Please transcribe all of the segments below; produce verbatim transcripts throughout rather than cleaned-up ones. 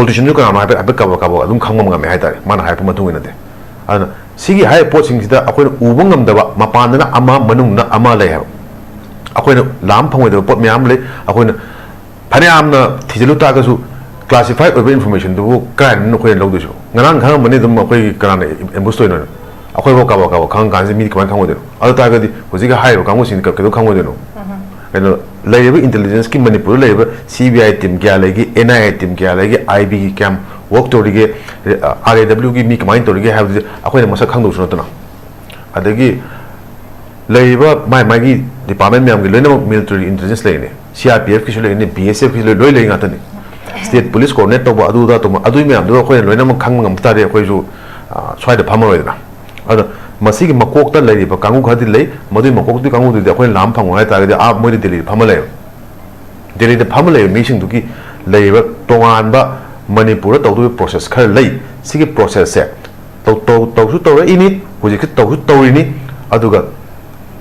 ꯄꯣꯂꯤꯇꯤꯁꯤꯌꯟꯁꯨ ꯀꯅꯥꯅꯣ ꯍꯥꯏꯐꯦꯠ ꯍꯥꯏꯐꯦꯠ ꯀꯕꯛ ꯀꯕꯛ ꯑꯗꯨꯝ ꯈꯪꯕ ꯉꯝꯃꯦ ꯍꯥꯏꯇꯥꯔꯦ, ꯃꯥꯅ ꯍꯥꯏꯔꯛꯄ ꯃꯇꯨꯡ ꯏꯟꯅꯗꯤ꯫ ꯑꯗꯨꯅ ꯁꯤꯒꯤ ꯍꯥꯏꯔꯤꯕ ꯄꯣꯠꯁꯤꯡꯁꯤꯗ ꯑꯩꯈꯣꯏꯅ ꯎꯕ ꯉꯝꯗꯕ, ꯃꯄꯥꯟꯗꯅ ꯑꯃ, ꯃꯅꯨꯡꯗꯅ ꯑꯃ ꯂꯩ ꯍꯥꯏꯕ꯫ ꯑꯩꯈꯣꯏꯅ ꯂꯥꯝ ꯐꯪꯉꯣꯏꯗꯕ ꯄꯣꯠ ꯃꯌꯥꯝ ꯑꯃ ꯂꯩ꯫ ꯑꯩꯈꯣꯏꯅ ꯐꯅꯌꯥꯝꯅ ꯊꯤꯖꯤꯜꯂꯨ ꯇꯥꯔꯒꯁꯨ, ꯀ꯭ꯂꯥꯁꯤꯐꯥꯏ ꯑꯣꯏꯕ ꯏꯟꯐꯣꯔꯃꯦꯁꯟꯗꯨꯕꯨ ꯀꯗꯥꯏꯗꯅꯣ ꯑꯩꯈꯣꯏꯅ ꯂꯧꯗꯣꯏꯁꯤꯕꯣ? ꯉꯔꯥꯡ ꯈꯪꯉꯝꯕꯅꯤ ꯑꯗꯨꯝ ꯑꯩꯈꯣꯏꯒꯤ ꯀꯅꯥꯅ ꯑꯦꯝꯕꯨꯁ ꯇꯧꯔꯤꯅꯣ꯫ ꯑꯩꯈꯣꯏꯐꯥꯎ ꯀꯥꯕꯛ ꯀꯥꯕꯛ ꯈꯪꯉ ꯀꯥꯟꯁꯤꯗ ꯃꯤꯗꯤ ꯀꯃꯥꯏꯅ ꯈꯪꯉꯣꯏꯗꯣꯏꯅꯣ? ꯑꯗꯨ ꯇꯥꯔꯒꯗꯤ ꯍꯧꯖꯤꯛꯀꯤ ꯍꯥꯏꯔꯤꯕ ꯀꯥꯡꯕꯨꯁꯤꯡꯗꯤ ꯀ-, ꯀꯩꯗꯧ ꯈꯪꯉꯣꯏꯗꯣꯏꯅꯣ? ꯀꯩꯅꯣ, ꯂꯩꯔꯤꯕ ꯏꯟꯇꯦꯂꯤꯖꯦꯟꯁꯀꯤ, ꯃꯅꯤꯄꯨꯔꯗ ꯂꯩꯔꯤꯕ ꯁꯤ ꯕꯤ ꯑꯥꯏ ꯇꯤꯝ ꯀꯌꯥ ꯂꯩꯒꯦ, ꯑꯦꯟ ꯑꯥꯏ ꯑꯦ ꯇꯤꯝ ꯀꯌꯥ ꯂꯩꯒꯦ, ꯑꯥꯏ ꯕꯤꯒꯤ ꯀꯌꯥꯝ ꯋꯔꯛ ꯇꯧꯔꯤꯒꯦ, ꯑꯥꯔ ꯑꯦ ꯗꯕ꯭ꯂꯤꯎꯒꯤ ꯃꯤ ꯀꯃꯥꯏꯅ ꯇꯧꯔꯤꯒꯦ ꯍꯥꯏꯕꯗꯨꯗꯤ ꯑꯩꯈꯣꯏꯅ ꯃꯁꯛ ꯈꯪꯗꯧꯁꯨ ꯅꯠꯇꯅ꯫ ꯑꯗꯒꯤ ꯂꯩꯔꯤꯕ ꯃꯥꯏ ꯃꯥꯏꯒꯤ ꯗꯤꯄꯥꯔꯠꯃꯦꯟ ꯃꯌꯥꯝꯒꯤ ꯂꯣꯏꯅꯃꯛ ꯃꯤꯂꯤꯇꯔꯤ ꯏꯟꯇꯦꯂꯤꯖꯦꯟꯁ ꯂꯩꯔꯤꯅꯤ, ꯁꯤ ꯑꯥꯔ ꯄꯤ ꯑꯦꯐꯀꯤꯁꯨ ꯂꯩꯔꯤꯅꯤ, ꯕꯤ ꯑꯦꯁ ꯑꯦꯐꯀꯤꯁꯨ ꯂꯩ, ꯂꯣꯏ ꯂꯩ ꯉꯥꯛꯇꯅꯤ꯫ ꯁ꯭ꯇꯦꯠ ꯄꯨꯂꯤꯁ ꯀꯣꯑꯣꯔꯗꯤꯅꯦꯠ ꯇꯧꯕ, ꯑꯗꯨ ꯑꯗꯥ ꯇꯧꯕ, ꯑꯗꯨꯒꯤ ꯃꯌꯥꯝꯗꯨ ꯑꯩꯈꯣꯏꯅ ꯂꯣꯏꯅꯃꯛ ꯈꯪꯕ ꯉꯝꯕ ꯇꯥꯔꯗꯤ ꯑꯩꯈꯣꯏꯁꯨ, ꯑ, ꯁ꯭ꯋꯥꯏꯗ ꯐꯝꯃꯔꯣꯏꯗꯅ꯫ ꯑꯗꯣ ꯃꯁꯤꯒꯤ ꯃꯀꯣꯛꯇ ꯂꯩꯔꯤꯕ ꯀꯥꯡꯕꯨ ꯈꯔꯗꯤ ꯂꯩ, ꯃꯗꯨꯒꯤ ꯃꯀꯣꯛꯇꯨꯒꯤ ꯀꯥꯡꯕꯨꯗꯨꯗꯤ ꯑꯩꯈꯣꯏꯅ ꯂꯥꯝ ꯐꯪꯉꯣ ꯍꯥꯏ ꯇꯥꯔꯒꯗꯤ ꯑꯥ ꯃꯣꯏꯗꯤ ꯗꯦꯜꯂꯤꯗ ꯐꯝꯃ ꯂꯩꯕ꯫ ꯗꯦꯜꯂꯤꯗ ꯐꯝꯃ ꯂꯩꯕ ꯃꯤꯁꯤꯡꯗꯨꯒꯤ ꯂꯩꯔꯤꯕ ꯇꯣꯉꯥꯟꯕ ꯃꯅꯤꯄꯨꯔꯗ ꯇꯧꯗꯣꯔꯤꯕ ꯄ꯭ꯔꯣꯁꯦꯁ ꯈꯔ ꯂꯩ꯫ ꯁꯤꯒꯤ ꯄ꯭ꯔꯣꯁꯦꯁꯁꯦ ꯇꯧ-, ꯇꯧ-, ꯇꯧꯁꯨ ꯇꯧꯔꯛꯏꯅꯤ, ꯍꯧꯖꯤꯛꯁꯨ ꯇꯧꯁꯨ ꯇꯧꯔꯤꯅꯤ꯫ ꯑꯗꯨꯒ,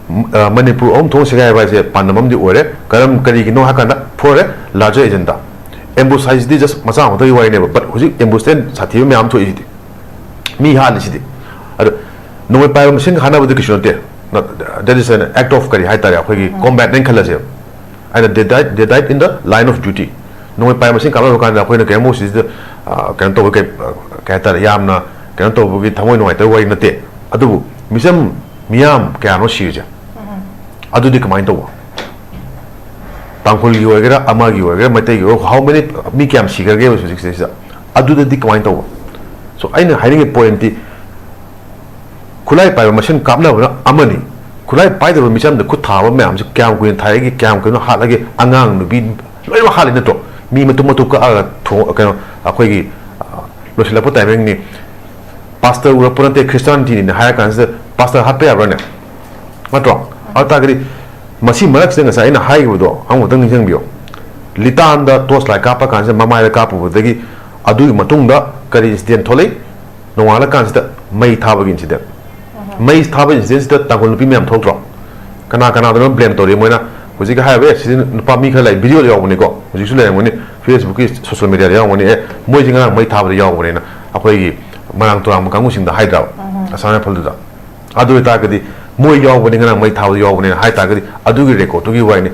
ꯎꯝ, ꯑ, ꯃꯅꯤꯄꯨꯔ ꯑꯍꯨꯝ ꯊꯣꯛꯅ ꯁꯦꯒꯥꯏꯕ ꯍꯥꯏꯁꯦ ꯄꯥꯟꯗꯝ ꯑꯃꯗꯤ ꯑꯣꯏꯔꯦ꯫ ꯀꯔꯝ, ꯀꯔꯤꯒꯤꯅꯣ ꯍꯥꯏ ꯀꯥꯟꯗ, for a larger agenda꯫ Ambush ꯍꯥꯏꯁꯤꯗꯤ just ꯃꯆꯥ ꯑꯃꯈꯛꯇꯒꯤ ꯋꯥꯔꯤꯅꯦꯕ, but ꯍꯧꯖꯤꯛ ꯑꯦꯝꯕꯨꯁꯇꯩ ꯁꯥꯊꯤꯕ ꯃꯌꯥꯝ ꯊꯣꯛꯏꯁꯤꯗꯤ꯫ ꯃꯤ ꯍꯥꯠꯂꯤꯁꯤꯗꯤ꯫ ꯑꯗꯣ ꯅꯣꯡꯃꯩ ꯄꯥꯏꯕ ꯃꯁꯤꯡ ꯍꯥꯠꯅꯕꯗꯤ ꯀꯩꯁꯨ ꯅꯠꯇꯦ꯫ That is an act of ꯀꯔꯤ ꯍꯥꯏꯇꯥꯔꯦ, ꯑꯩꯈꯣꯏꯒꯤ combatꯅꯦꯅ ꯈꯜꯂꯁꯦꯕ꯫ ꯑꯩꯅ they died, they died in the line of duty꯫ ꯅꯣꯡꯃꯩ ꯄꯥꯏꯕ ꯃꯁꯤꯡ ꯀꯥꯞꯅꯕ ꯀꯥꯟꯗ ꯑꯩꯈꯣꯏꯅ ꯀꯔꯤꯒꯨꯝꯕ ꯁꯤꯁꯤꯗ, ꯑ, ꯀꯩꯅꯣ ꯇꯧꯕ, ꯀꯩ, ꯀꯩ ꯍꯥꯏꯇꯥꯔꯦ, ꯌꯥꯝꯅ ꯀꯩꯅꯣ ꯇꯧꯕꯒꯤ ꯊꯃꯣꯏ ꯅꯨꯡꯉꯥꯏꯇꯕ ꯋꯥꯔꯤ ꯅꯠꯇꯦ꯫ ꯑꯗꯨꯕꯨ ꯃꯤꯆꯝ ꯃꯤꯌꯥꯝ ꯀꯌꯥꯅꯣ ꯁꯤꯔꯤꯁꯦ? ꯑꯗꯨꯗꯤ ꯀꯃꯥꯏꯅ ꯇꯧꯕ? ꯇꯥꯡꯈꯨꯜꯒꯤ ꯑꯣꯏꯒꯦꯔꯥ, ꯑꯃꯒꯤ ꯑꯣꯏꯒꯦꯔꯥ, ꯃꯩꯇꯩꯒꯤ ꯑꯣꯏꯒꯦꯔꯥ, how many, ꯃꯤ ꯀꯌꯥꯝ ꯁꯤꯈ꯭ꯔꯒꯦꯕ ꯍꯧꯖꯤꯛ ꯁꯤꯗꯩꯁꯤꯗ? ꯑꯗꯨꯗꯗꯤ ꯀꯃꯥꯏꯅ ꯇꯧꯕ? So, ꯑꯩꯅ ꯍꯥꯏꯅꯤꯡꯉꯤ ꯄꯣꯏꯟꯠꯇꯤ, ꯈꯨꯠꯂꯥꯏ ꯄꯥꯏꯕ ꯃꯁꯦꯟ ꯀꯥꯞꯅꯕꯅ ꯑꯃꯅꯤ, ꯈꯨꯠꯂꯥꯏ ꯄꯥꯏꯗꯕ ꯃꯤꯆꯝꯗ ꯈꯨꯠ ꯊꯥꯕ ꯃꯌꯥꯝꯁꯦ ꯀꯌꯥꯝ ꯀꯨꯏꯅ ꯊꯥꯏꯒꯦ, ꯀꯌꯥꯝ ꯀꯨꯏꯅ ꯍꯥꯠꯂꯒꯦ, ꯑꯉꯥꯡ ꯅꯨꯄꯤ ꯂꯣꯏꯅꯃꯛ ꯍꯥꯠꯂꯤ ꯅꯠꯇ꯭ꯔꯣ? ꯃꯤ ꯃꯇꯨꯝ ꯃꯇꯨꯝ ꯀꯛꯑꯒ ꯊꯣꯡ-, ꯀꯩꯅꯣ, ꯑꯩꯈꯣꯏꯒꯤ, ꯑ, ꯂꯣꯏꯁꯤꯜꯂꯛꯄ ꯇꯥꯏꯃꯤꯡꯅꯤ꯫ ꯄꯥꯁꯇꯔ ꯎꯔꯛꯄ ꯅꯠꯇꯦ, ꯈ꯭ꯔꯤꯁꯇꯥꯟꯇꯤꯅꯤꯅ ꯍꯥꯏꯔ ꯀꯥꯟꯁꯤꯗ ꯄꯥꯁꯇꯔ ꯍꯥꯠꯄ ꯌꯥꯕ꯭ꯔꯥꯅꯦ? ꯅꯠꯇ꯭ꯔꯣ? ꯑꯗꯨ ꯇꯥꯔꯒꯗꯤ ꯃꯁꯤ ꯃꯔꯛꯁꯤꯗ ꯉꯁꯥꯏ ꯑꯩꯅ ꯍꯥꯏꯈꯤꯕꯗꯣ ꯑꯃꯨꯛꯇꯪ ꯅꯤꯡꯁꯤꯡꯕꯤꯌꯣ꯫ ꯂꯤꯇꯥꯟꯗ ꯇꯣꯔꯆ ꯂꯥꯏꯠ ꯀꯥꯞꯄ ꯀꯥꯟꯁꯤꯗ ꯃꯃꯥꯏꯗ ꯀꯥꯞꯄꯨꯕꯗꯒꯤ ꯑꯗꯨꯒꯤ ꯃꯇꯨꯡꯗ ꯀꯔꯤ ꯏꯟꯁꯤꯗꯦꯟ ꯊꯣꯛꯂꯛꯏ? ꯅꯣꯡꯉꯥꯜꯂꯀꯥꯟꯁꯤꯗ ꯃꯩ ꯊꯥꯕꯒꯤ ꯏꯟꯁꯤꯗꯦꯟ꯫ ꯃꯩ ꯊꯥꯕ ꯏꯟꯁꯤꯗꯦꯟꯁꯤꯗ ꯇꯥꯡꯈꯨꯜ ꯅꯨꯄꯤ ꯃꯌꯥꯝ ꯊꯣꯛꯇ꯭ꯔꯣ? ꯀꯅꯥ ꯀꯅꯥꯗꯅꯣ ꯕ꯭ꯂꯦꯝ ꯇꯧꯔꯤ ꯃꯣꯏꯅ? ꯍꯧꯖꯤꯛꯀꯤ ꯍꯥꯏꯔꯤꯕ, ꯑꯦ, ꯁꯤꯗꯤ ꯅꯨꯄꯥ ꯃꯤ ꯈꯔ ꯂꯩ, ꯚꯤꯗꯤꯑꯣꯗ ꯌꯥꯎꯕꯅꯤꯀꯣ, ꯍꯧꯖꯤꯛꯁꯨ ꯂꯩꯔꯝꯒꯅꯤ, ꯐꯦꯁꯕꯨꯛꯀꯤ, ꯁꯣꯁꯤꯌꯦꯜ ꯃꯦꯗꯤꯌꯥꯗ ꯌꯥꯎꯔꯝꯒꯅꯤ, ꯑꯦ, ꯃꯣꯏꯁꯤ ꯉꯔꯥꯡ ꯃꯩ ꯊꯥꯕꯗ ꯌꯥꯎꯕꯅꯦꯅ ꯑꯩꯈꯣꯏꯒꯤ ꯃꯣꯏꯔꯥꯡ ꯇꯨꯔꯥꯟꯕ ꯀꯥꯡꯕꯨꯁꯤꯡꯗ ꯍꯥꯏꯗ꯭ꯔꯕ? ꯑꯁꯥꯝ ꯔꯥꯏꯐꯜꯗꯨꯗ꯫ ꯑꯗꯨ ꯑꯣꯏꯇꯥꯔꯒꯗꯤ ꯃꯣꯏ ꯌꯥꯎꯕꯅꯤ, ꯉꯔꯥꯡ ꯃꯩ ꯊꯥꯕꯗ ꯌꯥꯎꯕꯅꯦꯅ ꯍꯥꯏ ꯇꯥꯔꯒꯗꯤ ꯑꯗꯨꯒꯤ ꯔꯦꯀꯣꯔꯠꯇꯨꯒꯤ ꯋꯥꯔꯤꯅꯤ꯫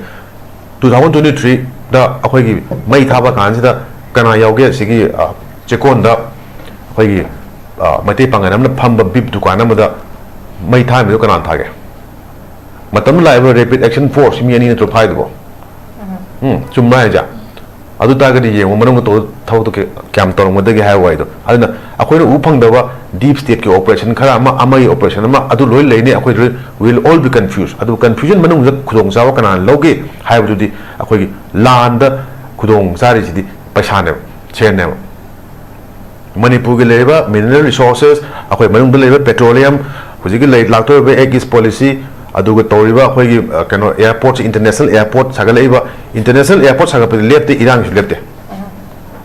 ꯇꯨ ꯊꯥꯎꯖꯟ ꯇ꯭ꯋꯦꯟꯇꯤ ꯊ꯭ꯔꯤꯗ ꯑꯩꯈꯣꯏꯒꯤ ꯃꯩ ꯊꯥꯕ ꯀꯥꯟꯁꯤꯗ ꯀꯅꯥ ꯌꯥꯎꯒꯦ? ꯁꯤꯒꯤ, ꯑ, ꯆꯦꯛꯀꯣꯟꯗ ꯑꯩꯈꯣꯏꯒꯤ, ꯑ, ꯃꯩꯇꯩ ꯄꯥꯡꯒꯜ ꯑꯃꯅ ꯐꯝꯕ ꯕꯤꯞ ꯗꯨꯀꯥꯟ ꯑꯃꯗ ꯃꯩ ꯊꯥꯔꯝꯃꯤꯗꯣ ꯀꯅꯥꯅ ꯊꯥꯒꯦ? ꯃꯇꯝꯗꯨꯗ ꯂꯥꯛꯏꯕ Rapid Action Force ꯃꯤ ꯑꯅꯤ ꯅꯠꯇ꯭ꯔꯣ ꯐꯥꯏꯗꯨꯕꯣ? ꯎꯝ, ꯆꯨꯝꯕ꯭ꯔꯥ ꯍꯥꯏꯁꯦ? ꯑꯗꯨ ꯇꯥꯔꯒꯗꯤ ꯌꯦꯡꯉꯣ, ꯃꯅꯨꯡꯗ ꯇꯧꯕ ꯊꯕꯛꯇꯣ ꯀꯌꯥ-, ꯀꯌꯥꯝ ꯇꯧꯔꯝꯒꯗꯒꯦ ꯍꯥꯏꯕ ꯋꯥꯔꯤꯗꯣ꯫ ꯑꯗꯨꯅ ꯑꯩꯈꯣꯏꯅ ꯎꯕ ꯐꯪꯗꯕ ꯗꯤꯞ ꯁ꯭ꯇꯦꯠꯀꯤ ꯑꯣꯄꯔꯦꯁꯟ ꯈꯔ ꯑꯃ, ꯑꯃꯒꯤ ꯑꯣꯄꯔꯦꯁꯟ ꯑꯃ, ꯑꯗꯨ ꯂꯣꯏ ꯂꯩꯅꯤ꯫ ꯑꯩꯈꯣꯏ will all be confused꯫ ꯑꯗꯨ ꯀꯟꯐ꯭ꯌꯨꯖꯟ ꯃꯅꯨꯡꯗ ꯈꯨꯗꯣꯡꯆꯥꯕ ꯀꯅꯥꯅ ꯂꯧꯒꯦ ꯍꯥꯏꯕꯗꯨꯗꯤ ꯑꯩꯈꯣꯏꯒꯤ ꯂꯥꯟꯗ ꯈꯨꯗꯣꯡ ꯆꯥꯔꯤꯁꯤꯗꯤ ꯄꯩꯁꯥꯅꯦꯕ, ꯁꯦꯟꯅꯦꯕ꯫ ꯃꯅꯤꯄꯨꯔꯒꯤ ꯂꯩꯔꯤꯕ mineral resources, ꯑꯩꯈꯣꯏ ꯃꯅꯨꯡꯗ ꯂꯩꯔꯤꯕ petroleum, ꯍꯧꯖꯤꯛꯀꯤ ꯂꯩ-, ꯂꯥꯛꯇꯧꯔꯤꯕ Act East Policy, ꯑꯗꯨꯒ ꯇꯧꯔꯤꯕ ꯑꯩꯈꯣꯏꯒꯤ, ꯑ, ꯀꯩꯅꯣ, airportꯁꯤ, international airport ꯁꯥꯒꯠꯂꯛꯏꯕ, international airport ꯁꯥꯒꯠꯄꯗꯤ ꯂꯦꯞꯇꯦ, ꯏꯔꯥꯡꯒꯤꯁꯨ ꯂꯦꯞꯇꯦ꯫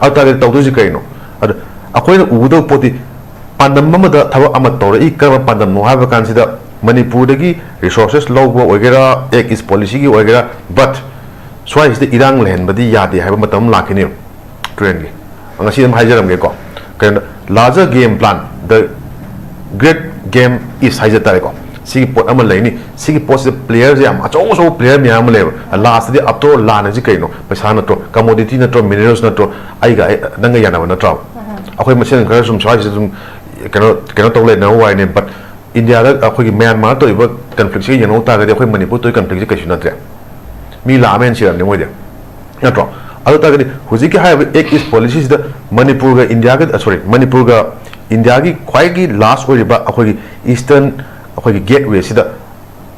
ꯑꯗꯨ ꯇꯥꯔꯒꯗꯤ ꯇꯧꯗꯣꯏꯁꯤ ꯀꯩꯅꯣ? ꯑꯗ ꯑꯩꯈꯣꯏꯅ ꯎꯒꯗꯧꯕ ꯄꯣꯠꯇꯤ ꯄꯥꯟꯗꯝ ꯑꯃꯗ ꯊꯕꯛ ꯑꯃ ꯇꯧꯔꯛꯏ, ꯀꯔꯝꯕ ꯄꯥꯟꯗꯝꯅꯣ ꯍꯥꯏꯕ ꯀꯥꯟꯁꯤꯗ ꯃꯅꯤꯄꯨꯔꯗꯒꯤ resources ꯂꯧꯕ ꯑꯣꯏꯒꯦꯔꯥ, Act East Policyꯒꯤ ꯑꯣꯏꯒꯦꯔꯥ, but ꯁ꯭ꯋꯥꯏꯁꯤꯗ ꯏꯔꯥꯡ ꯂꯩꯍꯟꯕꯗꯤ ꯌꯥꯗꯦ ꯍꯥꯏꯕ ꯃꯇꯝ ꯑꯃ ꯂꯥꯛꯈꯤꯅꯦꯕ꯫ ꯇ꯭ꯔꯦꯟꯒꯤ꯫ ꯉꯁꯤ ꯑꯗꯨꯝ ꯍꯥꯏꯖꯔꯝꯒꯦꯀꯣ꯫ ꯀꯩꯅꯣ, larger game plan, the great game is ꯍꯥꯏꯖ ꯇꯥꯔꯦꯀꯣ꯫ ꯁꯤꯒꯤ ꯄꯣꯠ ꯑꯃ ꯂꯩꯅꯤ꯫ ꯁꯤꯒꯤ ꯄꯣꯠꯁꯤꯗ playerꯁꯦ ꯌꯥꯝ ꯑꯆꯧ ꯑꯆꯧꯕ player ꯃꯌꯥꯝ ꯑꯃ ꯂꯩꯌꯦꯕ꯫ Lastꯇꯗꯤ after all ꯂꯥꯟ ꯍꯥꯏꯁꯤ ꯀꯩꯅꯣ? ꯄꯩꯁꯥ ꯅꯠꯇ꯭ꯔꯣ? Commodity ꯅꯠꯇ꯭ꯔꯣ? Minerals ꯅꯠꯇ꯭ꯔꯣ? ꯑꯩꯒ, ꯑꯩ, ꯅꯪꯒ ꯌꯥꯅꯕ ꯅꯠꯇ꯭ꯔꯣ? ꯑꯩꯈꯣꯏ ꯃꯁꯦꯟ ꯈꯔ ꯁꯨꯝ ꯁ꯭ꯋꯥꯏꯁꯤꯗ ꯁꯨꯝ ꯀꯩꯅꯣ, ꯀꯩꯅꯣ ꯇꯧ ꯂꯩꯅꯕ ꯋꯥꯏꯅꯦ, but ꯏꯟꯗꯤꯌꯥꯗ ꯑꯩꯈꯣꯏꯒꯤ ꯃ꯭ꯌꯥꯟꯃꯥꯔ ꯇꯧꯔꯤꯕ conflictꯁꯤꯒ ꯌꯦꯡꯅꯧ ꯇꯥꯔꯒꯗꯤ ꯑꯩꯈꯣꯏ ꯃꯅꯤꯄꯨꯔ ꯇꯧꯔꯤ conflicꯁꯤ ꯀꯩꯁꯨ ꯅꯠꯇ꯭ꯔꯦ꯫ ꯃꯤ ꯂꯥꯛ ꯑꯃ ꯍꯦꯟꯅ ꯁꯤꯔꯝꯅꯤ ꯃꯣꯏꯗꯤ꯫ ꯅꯠꯇ꯭ꯔꯣ? ꯑꯗꯨ ꯇꯥꯔꯒꯗꯤ ꯍꯧꯖꯤꯛꯀꯤ ꯍꯥꯏꯔꯤꯕ Act East Policyꯁꯤꯗ ꯃꯅꯤꯄꯨꯔꯒ ꯏꯟꯗꯤꯌꯥꯒ, ꯑ, sorry, ꯃꯅꯤꯄꯨꯔꯒ ꯏꯟꯗꯤꯌꯥꯒꯤ ꯈ꯭ꯋꯥꯏꯒꯤ last ꯑꯣꯏꯔꯤꯕ ꯑꯩꯈꯣꯏꯒꯤ Eastern, ꯑꯩꯈꯣꯏꯒꯤ gatewayꯁꯤꯗ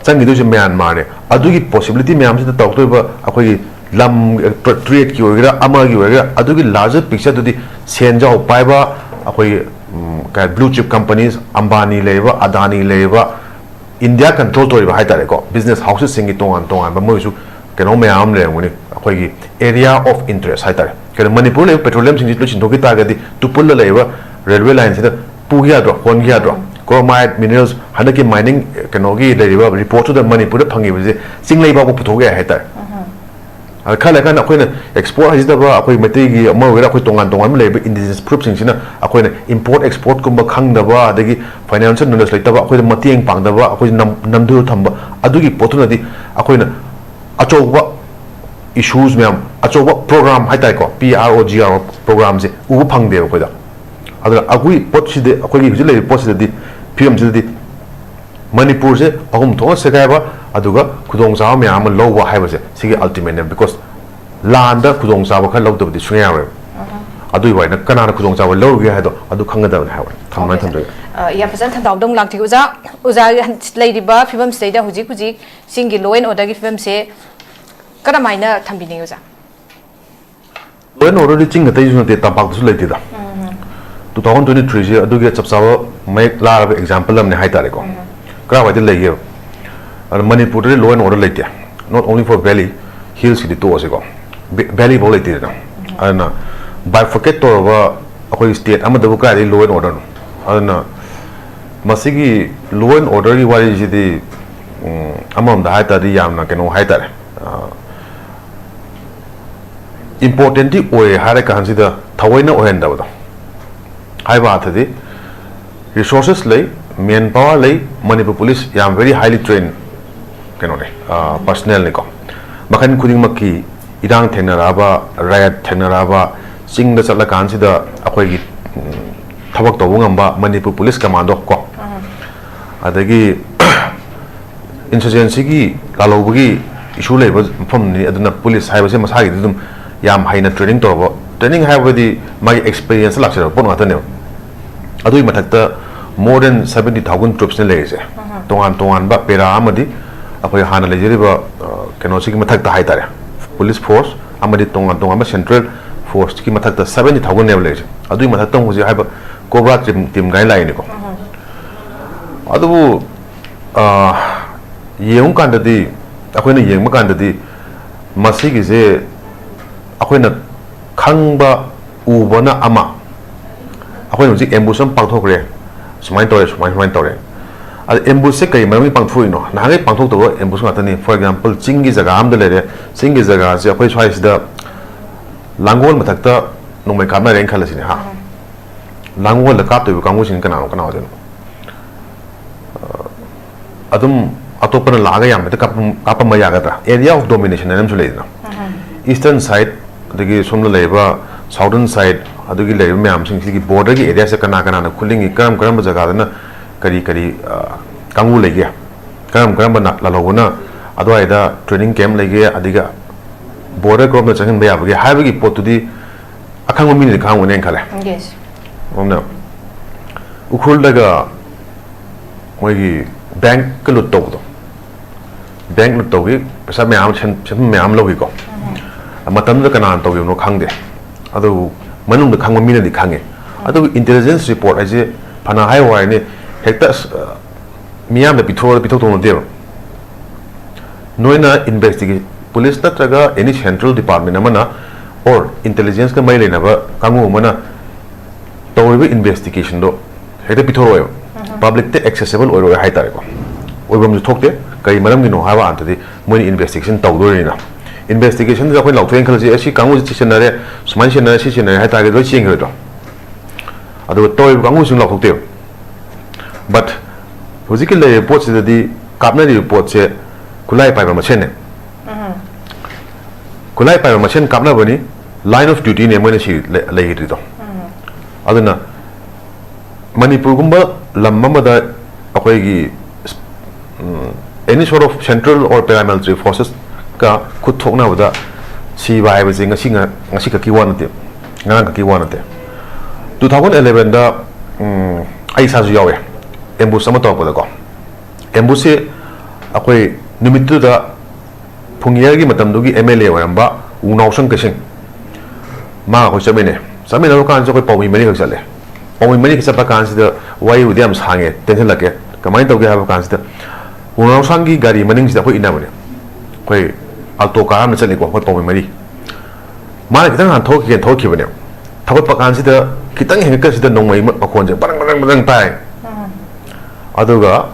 ꯆꯪꯈꯤꯗꯣꯏꯁꯦ ꯃ꯭ꯌꯥꯟꯃꯥꯔꯅꯦ꯫ ꯑꯗꯨꯒꯤ possibility ꯃꯌꯥꯝꯁꯤꯗ ꯇꯧꯔꯛꯇꯣꯏꯕ ꯑꯩꯈꯣꯏꯒꯤ ꯂꯝ, ꯑ, tradeꯀꯤ ꯑꯣꯏꯒꯦꯔꯥ, ꯑꯃꯒꯤ ꯑꯣꯏꯒꯦꯔꯥ, ꯑꯗꯨꯒꯤ larger pictureꯗꯨꯗꯤ ꯁꯦꯟꯖꯥꯎ ꯄꯥꯏꯕ ꯑꯩꯈꯣꯏꯒꯤ, ꯎꯝ, ꯀꯩ, blue chip companies, ꯑꯝꯕꯥꯅꯤ ꯂꯩꯔꯤꯕ, ꯑꯗꯥꯅꯤ ꯂꯩꯔꯤꯕ, ꯏꯟꯗꯤꯌꯥ control ꯇꯧꯔꯤꯕ ꯍꯥꯏꯇꯥꯔꯦꯀꯣ, business houseꯁꯤꯡꯒꯤ ꯇꯣꯉꯥꯟ ꯇꯣꯉꯥꯟꯕ ꯃꯣꯏꯁꯨ ꯀꯩꯅꯣ ꯃꯌꯥꯝ ꯑꯃ ꯂꯩꯔꯝꯒꯅꯤ, ꯑꯩꯈꯣꯏꯒꯤ area of interest ꯍꯥꯏꯇꯥꯔꯦ꯫ ꯀꯩꯅꯣ, ꯃꯅꯤꯄꯨꯔ ꯂꯩꯕ petroleumꯁꯤꯡꯁꯤ ꯂꯣꯏ ꯆꯤꯡꯊꯣꯛꯈꯤ ꯇꯥꯔꯒꯗꯤ ꯇꯨꯄꯨꯜꯗ ꯂꯩꯔꯤꯕ railway lineꯁꯤꯗ ꯄꯨꯈꯤ ꯌꯥꯗ꯭ꯔꯣ, ꯍꯣꯟꯈꯤ ꯌꯥꯗ꯭ꯔꯣ? Chromite minerals ꯍꯟꯗꯛꯀꯤ mining ꯀꯩꯅꯣꯒꯤ ꯂꯩꯔꯤꯕ reportꯇꯨꯗ ꯃꯅꯤꯄꯨꯔꯗ ꯐꯪꯉꯤꯕꯁꯦ ꯆꯤꯡꯂꯩ ꯐꯥꯎꯕ ꯄꯨꯊꯣꯛ ꯌꯥꯏ ꯍꯥꯏꯇꯥꯔꯦ꯫ ꯑꯗ ꯈꯔ ꯂꯩꯔꯀꯥꯟꯗ ꯑꯩꯈꯣꯏꯅ export ꯍꯥꯏꯖꯗꯕ ꯑꯩꯈꯣꯏ ꯃꯩꯇꯩꯒꯤ ꯑꯃ ꯑꯣꯏꯒꯦꯔꯥ, ꯑꯩꯈꯣꯏ ꯇꯣꯉꯥꯟ ꯇꯣꯉꯥꯟꯕ ꯂꯩꯔꯤꯕ indigenous groupꯁꯤꯡꯁꯤꯅ ꯑꯩꯈꯣꯏꯅ import exportꯀꯨꯝꯕ ꯈꯪꯗꯕ, ꯑꯗꯒꯤ financial knowledge ꯂꯩꯇꯕ, ꯑꯩꯈꯣꯏꯗ ꯃꯇꯦꯡ ꯄꯥꯡꯗꯕ, ꯑꯩꯈꯣꯏ ꯅꯝ-, ꯅꯝꯗꯨꯅ ꯊꯝꯕ, ꯑꯗꯨꯒꯤ ꯄꯣꯠꯇꯨꯅꯗꯤ ꯑꯩꯈꯣꯏꯅ ꯑꯆꯧꯕ issues ꯃꯌꯥꯝ, ꯑꯆꯧꯕ program ꯍꯥꯏꯇꯥꯔꯦꯀꯣ, P R O G R O programꯁꯦ ꯎꯕ ꯐꯪꯗꯦꯕ ꯑꯩꯈꯣꯏꯗ꯫ ꯑꯗꯨꯅ ꯑꯩꯈꯣꯏ ꯄꯣꯠꯁꯤꯗꯤ, ꯑꯩꯈꯣꯏꯒꯤ ꯍꯧꯖꯤꯛ ꯂꯩꯔꯤꯕ ꯄꯣꯠꯁꯤꯗꯗꯤ, ꯐꯤꯕꯝꯁꯤꯗꯗꯤ ꯃꯅꯤꯄꯨꯔꯁꯦ ꯑꯍꯨꯝ ꯊꯣꯛꯅ ꯁꯦꯒꯥꯏꯕ, ꯑꯗꯨꯒ ꯈꯨꯗꯣꯡꯆꯥꯕ ꯃꯌꯥꯝ ꯑꯃ ꯂꯧꯕ ꯍꯥꯏꯕꯁꯦ ꯁꯤꯒꯤ ultimateꯅꯦ, because ꯂꯥꯟꯗ ꯈꯨꯗꯣꯡꯆꯥꯕ ꯈꯔ ꯂꯧꯗꯕꯗꯤ ꯁꯨꯡꯌꯥ ꯌꯥꯔꯣꯏꯕ꯫ ꯑꯗꯨꯒꯤ ꯋꯥꯅ ꯀꯅꯥꯅ ꯈꯨꯗꯣꯡꯆꯥꯕ ꯂꯧꯔꯤꯒꯦ ꯍꯥꯏꯗꯣ ꯑꯗꯨ ꯈꯪꯒꯗꯕꯅꯤ ꯍꯥꯏꯕ꯫ ꯊꯝꯃꯥꯏ ꯊꯝꯖꯒꯦ꯫ ꯑ, ꯌꯥꯝ ꯐꯖꯅ ꯊꯝꯗꯥꯎꯗꯧ ꯂꯥꯛꯇꯦ ꯑꯣꯖꯥ꯫ ꯑꯣꯖꯥ ꯂꯩꯔꯤꯕ ꯐꯤꯕꯝꯁꯤꯗꯩꯗ ꯍꯧꯖꯤꯛ ꯍꯧꯖꯤꯛ ꯆꯤꯡꯒꯤ law and orderꯒꯤ ꯐꯤꯕꯝꯁꯦ ꯀꯔꯝꯍꯥꯏꯅ ꯊꯝꯕꯤꯅꯤꯡꯉꯤ ꯑꯣꯖꯥ? Law and orderꯗꯤ ꯆꯤꯡ ꯈꯛꯇꯒꯤꯁꯨ ꯅꯠꯇꯦ, ꯇꯝꯄꯥꯛꯇꯁꯨ ꯂꯩꯇꯦꯗ꯫ Two thousand twenty threeꯁꯦ ꯑꯗꯨꯒꯤ ꯆꯞ ꯆꯥꯕ ꯃꯌꯦꯛ ꯂꯥꯔꯕ example ꯑꯃꯅꯦ ꯍꯥꯏꯇꯥꯔꯦꯀꯣ꯫ ꯀꯔꯥꯏꯋꯥꯏꯗ ꯂꯩꯒꯦꯕ? ꯑꯗꯣ ꯃꯅꯤꯄꯨꯔꯗꯗꯤ law and order ꯂꯩꯇꯦ, not only for valley, hillsꯀꯤꯗꯤ ꯇꯣꯛꯑꯁꯤꯀꯣ, valley ꯐꯥꯎ ꯂꯩꯇꯦꯗꯅ꯫ ꯑꯗꯨꯅ bifurcate ꯇꯧꯔꯕ ꯑꯩꯈꯣꯏ state ꯑꯃꯗꯕꯨ ꯀꯗꯥꯏꯗꯒꯤ law and orderꯅꯣ? ꯑꯗꯨꯅ ꯃꯁꯤꯒꯤ law and orderꯒꯤ ꯋꯥꯔꯤꯁꯤꯗꯤ, ꯎꯝ, ꯑꯃꯔꯣꯝꯗ ꯍꯥꯏ ꯇꯥꯔꯗꯤ ꯌꯥꯝꯅ ꯀꯩꯅꯣ ꯍꯥꯏ ꯇꯥꯔꯦ, ꯑ, importantꯇꯤ ꯑꯣꯏ ꯍꯥꯏꯔ ꯀꯥꯟꯁꯤꯗ ꯊꯑꯣꯏꯅ ꯑꯣꯏꯍꯟꯗꯕꯗꯣ꯫ ꯍꯥꯏꯕ ꯑꯥꯔꯊꯗꯤ resources ꯂꯩ, manpower ꯂꯩ, ꯃꯅꯤꯄꯨꯔ police ꯌꯥꯝ very highly trained ꯀꯩꯅꯣꯅꯦ, ꯑ, personnelꯅꯤꯀꯣ꯫ ꯃꯈꯜ ꯈꯨꯗꯤꯡꯃꯛꯀꯤ ꯏꯔꯥꯡ ꯊꯦꯡꯅꯔꯛꯑꯕ, riot ꯊꯦꯡꯅꯔꯛꯑꯕ, ꯆꯤꯡꯗ ꯆꯠꯂꯀꯥꯟꯁꯤꯗ ꯑꯩꯈꯣꯏꯒꯤ, ꯎꯝ, ꯊꯕꯛ ꯇꯧꯕ ꯉꯝꯕ ꯃꯅꯤꯄꯨꯔ police commando ꯀꯣ꯫ ꯑꯗꯒꯤ insurgencyꯒꯤ ꯂꯥꯜꯍꯧꯕꯒꯤ issue ꯂꯩꯕ ꯃꯐꯝꯅꯤ꯫ ꯑꯗꯨꯅ police ꯍꯥꯏꯕꯁꯦ ꯃꯁꯥꯒꯤꯗꯤ ꯑꯗꯨꯝ ꯌꯥꯝ ꯍꯩꯅ training ꯇꯧꯔꯕ, training ꯍꯥꯏꯕꯗꯤ ꯃꯥꯒꯤ experience ꯂꯥꯛꯆꯔꯕ ꯄꯣꯠ ꯉꯥꯛꯇꯅꯦꯕ꯫ ꯑꯗꯨꯒꯤ ꯃꯊꯛꯇ more than seventy thousand troopsꯅ ꯂꯩꯔꯤꯁꯦ꯫ ꯇꯣꯉꯥꯟ ꯇꯣꯉꯥꯟꯕ para ꯑꯃꯗꯤ ꯑꯩꯈꯣꯏ ꯍꯥꯟꯅ ꯂꯩꯖꯔꯤꯕ, ꯑ, ꯀꯩꯅꯣꯁꯤꯒꯤ ꯃꯊꯛꯇ ꯍꯥꯏꯇꯥꯔꯦ, police force ꯑꯃꯗꯤ ꯇꯣꯉꯥꯟ ꯇꯣꯉꯥꯟꯕ central forceꯀꯤ ꯃꯊꯛꯇ seventy thousandꯅꯦꯕ ꯂꯩꯔꯤꯁꯦ꯫ ꯑꯗꯨꯒꯤ ꯃꯊꯛꯇ ꯑꯃꯨꯛ ꯍꯧꯖꯤꯛ ꯍꯥꯏꯕ COBRA team, team ꯀꯥꯏꯅ ꯂꯥꯛꯏꯅꯤꯀꯣ꯫ ꯑꯗꯨꯕꯨ, ꯑ, ꯌꯦꯡꯉꯨꯀꯥꯟꯗꯗꯤ, ꯑꯩꯈꯣꯏꯅ ꯌꯦꯡꯕ ꯀꯥꯟꯗꯗꯤ ꯃꯁꯤꯒꯤꯁꯦ ꯑꯩꯈꯣꯏꯅ ꯈꯪꯕ, ꯎꯕꯅ ꯑꯃ, ꯑꯩꯈꯣꯏꯅ ꯍꯧꯖꯤꯛ ambush ꯑꯃ ꯄꯥꯡꯊꯣꯛꯈ꯭ꯔꯦ, ꯁꯨꯃꯥꯏꯅ ꯇꯧꯔꯦ, ꯁꯨꯃꯥꯏꯅ ꯁꯨꯃꯥꯏꯅ ꯇꯧꯔꯦ꯫ ꯑꯗ ꯑꯦꯝꯕꯨꯁꯁꯦ ꯀꯔꯤ ꯃꯔꯝꯒꯤ ꯄꯥꯡꯊꯣꯛꯏꯅꯣ? ꯅꯍꯥꯟꯒꯩ ꯄꯥꯡꯊꯣꯛꯇꯕ ꯑꯦꯝꯕꯨꯁ ꯉꯥꯛꯇꯅꯤ꯫ For example, ꯆꯤꯡꯒꯤ ꯖꯒꯥ ꯑꯃꯗ ꯂꯩꯔꯦ, ꯆꯤꯡꯒꯤ ꯖꯒꯥꯁꯦ ꯑꯩꯈꯣꯏ ꯁ꯭ꯋꯥꯏꯁꯤꯗ ꯂꯥꯡꯒꯣꯜ ꯃꯊꯛꯇ ꯅꯣꯡꯃꯩ ꯀꯥꯞꯅꯔꯦꯅ ꯈꯜꯂꯁꯤꯅꯦ, ꯍꯥ? ꯂꯥꯡꯒꯣꯜꯗ ꯀꯥꯞꯇꯣꯏꯕ ꯀꯥꯡꯕꯨꯁꯤꯡ ꯀꯅꯥꯅꯣ, ꯀꯅꯥ ꯑꯣꯏꯗꯣꯏꯅꯣ? ꯑꯗꯨꯝ ꯑꯇꯣꯞꯄꯅ ꯂꯥꯛꯑꯒ ꯌꯥꯝ ꯍꯦꯛꯇ ꯀꯥꯞꯄꯝ-, ꯀꯥꯞꯄꯝꯕ ꯌꯥꯒꯗ꯭ꯔꯥ? Area of domination ꯍꯥꯏꯅ ꯑꯃꯁꯨ ꯂꯩꯗꯅ꯫ Eastern side, ꯑꯗꯒꯤ ꯁꯣꯝꯗ ꯂꯩꯔꯤꯕ southern side, ꯑꯗꯨꯒꯤ ꯂꯩꯔꯤꯕ ꯃꯌꯥꯝꯁꯤꯡꯁꯤꯒꯤ borderꯒꯤ areaꯁꯦ ꯀꯅꯥ ꯀꯅꯥꯅ ꯈꯨꯠꯂꯤꯡꯉꯤ, ꯀꯔꯝ ꯀꯔꯝꯕ ꯖꯒꯥꯗꯅ ꯀꯔꯤ ꯀꯔꯤ, ꯑ, ꯀꯥꯡꯕꯨ ꯂꯩꯒꯦ, ꯀꯔꯝ ꯀꯔꯝꯕ ꯂꯥꯜꯍꯧꯕꯅ ꯑꯗꯨꯋꯥꯏꯗ training camp ꯂꯩꯒꯦ, ꯑꯗꯒꯤ border ꯀꯔꯣꯝꯗ ꯆꯪꯍꯟꯕ ꯌꯥꯕꯒꯦ ꯍꯥꯏꯕꯒꯤ ꯄꯣꯠꯇꯨꯗꯤ ꯑꯈꯪꯕ ꯃꯤꯅꯗꯤ ꯈꯪꯉꯝꯒꯅꯦꯅ ꯈꯜꯂꯦ꯫ Yes. ꯑꯗꯨꯅ ꯎꯈ꯭ꯔꯨꯜꯗꯒ ꯃꯣꯏꯒꯤ bank ꯀ loot ꯇꯧꯕꯗꯣ, bank loot ꯇꯧꯈꯤ, ꯄꯩꯁꯥ ꯃꯌꯥꯝ, ꯁꯦꯟ-, ꯁꯦꯟꯐꯝ ꯃꯌꯥꯝ ꯂꯧꯈꯤꯀꯣ꯫ ꯃꯇꯝꯗꯨꯗ ꯀꯅꯥꯅ ꯇꯧꯈꯤꯕꯅꯣ ꯈꯪꯗꯦ, ꯑꯗꯨꯕꯨ ꯃꯅꯨꯡꯗ ꯈꯪꯕ ꯃꯤꯅꯗꯤ ꯈꯪꯉꯦ꯫ ꯑꯗꯨꯕꯨ intelligence report ꯍꯥꯏꯁꯦ ꯐꯅ ꯍꯥꯏ ꯋꯥꯅꯤ, ꯍꯦꯛꯇ ꯑꯁ, ꯃꯤꯌꯥꯝꯗ ꯄꯤꯊꯣꯛꯑꯒ ꯄꯤꯊꯣꯛꯇꯧ ꯅꯠꯇꯦꯕ꯫ ꯅꯣꯏꯅ investigate, police ꯅꯠꯇ꯭ꯔꯒ any central department ꯑꯃꯅ or intelligence ꯀ ꯃꯔꯤ ꯂꯩꯅꯕ ꯀꯥꯡꯕꯨ ꯑꯃꯅ ꯇꯧꯔꯤꯕ investigationꯗꯣ ꯍꯦꯛꯇ ꯄꯤꯊꯣꯔꯛꯑꯣꯏꯕ꯫ Publicꯇ accessible ꯑꯣꯏꯔꯣꯏ ꯍꯥꯏꯇꯥꯔꯦꯀꯣ꯫ ꯑꯣꯏꯐꯝꯁꯨ ꯊꯣꯛꯇꯦ꯫ ꯀꯔꯤ ꯃꯔꯝꯒꯤꯅꯣ ꯍꯥꯏꯕ ꯀꯥꯟꯗꯗꯤ ꯃꯣꯏꯅ investigation ꯇꯧꯗꯣꯔꯤꯅꯤꯅ꯫ Investigationꯗꯨꯗ ꯑꯩꯈꯣꯏꯅ ꯂꯥꯎꯊꯣꯛꯑꯦꯅ ꯈꯜꯂꯁꯤ, "ꯑꯦ, ꯁꯤ ꯀꯥꯡꯕꯨꯁꯤ ꯁꯤ ꯁꯤꯟꯅꯔꯦ, ꯁꯨꯃꯥꯏꯅ ꯁꯤꯟꯅꯔꯦ, ꯁꯤ ꯁꯤꯟꯅꯔꯦ" ꯍꯥꯏ ꯇꯥꯔꯒꯗꯤ ꯂꯣꯏ ꯆꯦꯟꯈꯤꯔꯣꯏꯗ꯭ꯔꯣ? ꯑꯗꯨꯒ ꯇꯧꯔꯤꯕ ꯀꯥꯡꯕꯨꯁꯤꯡ ꯂꯥꯎꯊꯣꯛꯇꯦꯕ꯫ But ꯍꯧꯖꯤꯛꯀꯤ ꯂꯩꯔꯤꯕ ꯄꯣꯠꯁꯤꯗꯗꯤ ꯀꯥꯞꯅꯔꯤꯕ ꯄꯣꯠꯁꯦ ꯈꯨꯠꯂꯥꯏ ꯄꯥꯏꯕ ꯃꯁꯦꯟꯅꯦ꯫ ꯈꯨꯠꯂꯥꯏ ꯄꯥꯏꯕ ꯃꯁꯦꯟ ꯀꯥꯞꯅꯕꯅꯤ, line of dutyꯅꯦ ꯃꯣꯏꯅ ꯁꯤ ꯂꯩ-, ꯂꯩꯈꯤꯗ꯭ꯔꯤꯗꯣ꯫ ꯑꯗꯨꯅ ꯃꯅꯤꯄꯨꯔꯒꯨꯝꯕ ꯂꯝ ꯑꯃꯗ ꯑꯩꯈꯣꯏꯒꯤ, ꯎꯝ, any sort of central or paramilitary forcesꯀ ꯈꯨꯠ ꯊꯣꯛꯅꯕꯗ ꯁꯤꯕ ꯍꯥꯏꯕꯁꯦ ꯉꯁꯤ ꯉ-, ꯉꯁꯤ ꯈꯛꯀꯤ ꯋꯥ ꯅꯠꯇꯦ, ꯉꯔꯥꯡ ꯈꯛꯀꯤ ꯋꯥ ꯅꯠꯇꯦ꯫ Two thousand elevenꯗ, ꯎꯝ, ꯑꯩ ꯏꯁꯥꯁꯨ ꯌꯥꯎꯋꯦ, ambush ꯑꯃ ꯇꯧꯔꯛꯄꯗꯀꯣ꯫ Ambushꯁꯦ ꯑꯩꯈꯣꯏ ꯅꯨꯃꯤꯠꯇꯨꯗ ꯐꯨꯡꯌꯔꯒꯤ ꯃꯇꯝꯗꯨꯒꯤ MLA ꯑꯣꯏꯔꯝꯕ ꯋꯨꯅꯥꯎꯁꯪ ꯀꯩꯁꯤꯡ, ꯃꯥꯒ ꯑꯩꯈꯣꯏ ꯆꯠꯃꯤꯟꯅꯩ꯫ ꯆꯠꯃꯤꯟꯅꯕ ꯀꯥꯟꯁꯤꯗ ꯑꯩꯈꯣꯏ ꯄꯥꯎꯃꯤ ꯃꯔꯤꯈꯛ ꯆꯠꯂꯦ꯫ ꯄꯥꯎꯃꯤ ꯃꯔꯤꯈꯛ ꯆꯠꯄ ꯀꯥꯟꯁꯤꯗ ꯋꯥꯔꯤꯕꯨꯗꯤ ꯌꯥꯝ ꯁꯥꯡꯉꯦ, ꯇꯦꯟꯁꯤꯜꯂꯛꯀꯦ꯫ ꯀꯃꯥꯏꯅ ꯇꯧꯒꯦ ꯍꯥꯏꯕ ꯀꯥꯟꯁꯤꯗ, ꯋꯨꯅꯥꯎꯁꯪꯒꯤ ꯒꯥꯔꯤ ꯃꯅꯤꯡꯁꯤꯗ ꯑꯩꯈꯣꯏ ꯏꯟꯅꯕꯅꯦ꯫ ꯑꯩꯈꯣꯏ Alto car ꯑꯃ ꯆꯠꯂꯤꯀꯣ, ꯑꯩꯈꯣꯏ ꯄꯥꯎꯃꯤ ꯃꯔꯤ꯫ ꯃꯥꯅ ꯈꯤꯇꯪ ꯍꯥꯟꯅ ꯊꯧꯈꯤꯒꯦꯅ ꯊꯧꯈꯤꯕꯅꯦ꯫ ꯊꯧꯒꯠꯄ ꯀꯥꯟꯁꯤꯗ ꯈꯤꯇꯪ ꯍꯦꯟꯒꯠꯀꯁꯤꯗ ꯅꯣꯡꯃꯩ ꯃ-, ꯃꯈꯣꯟꯁꯦ ꯕ꯭ꯔꯪ ꯕ꯭ꯔꯪ ꯕ꯭ꯔꯪ ꯇꯥꯏ꯫ ꯑꯗꯨꯒ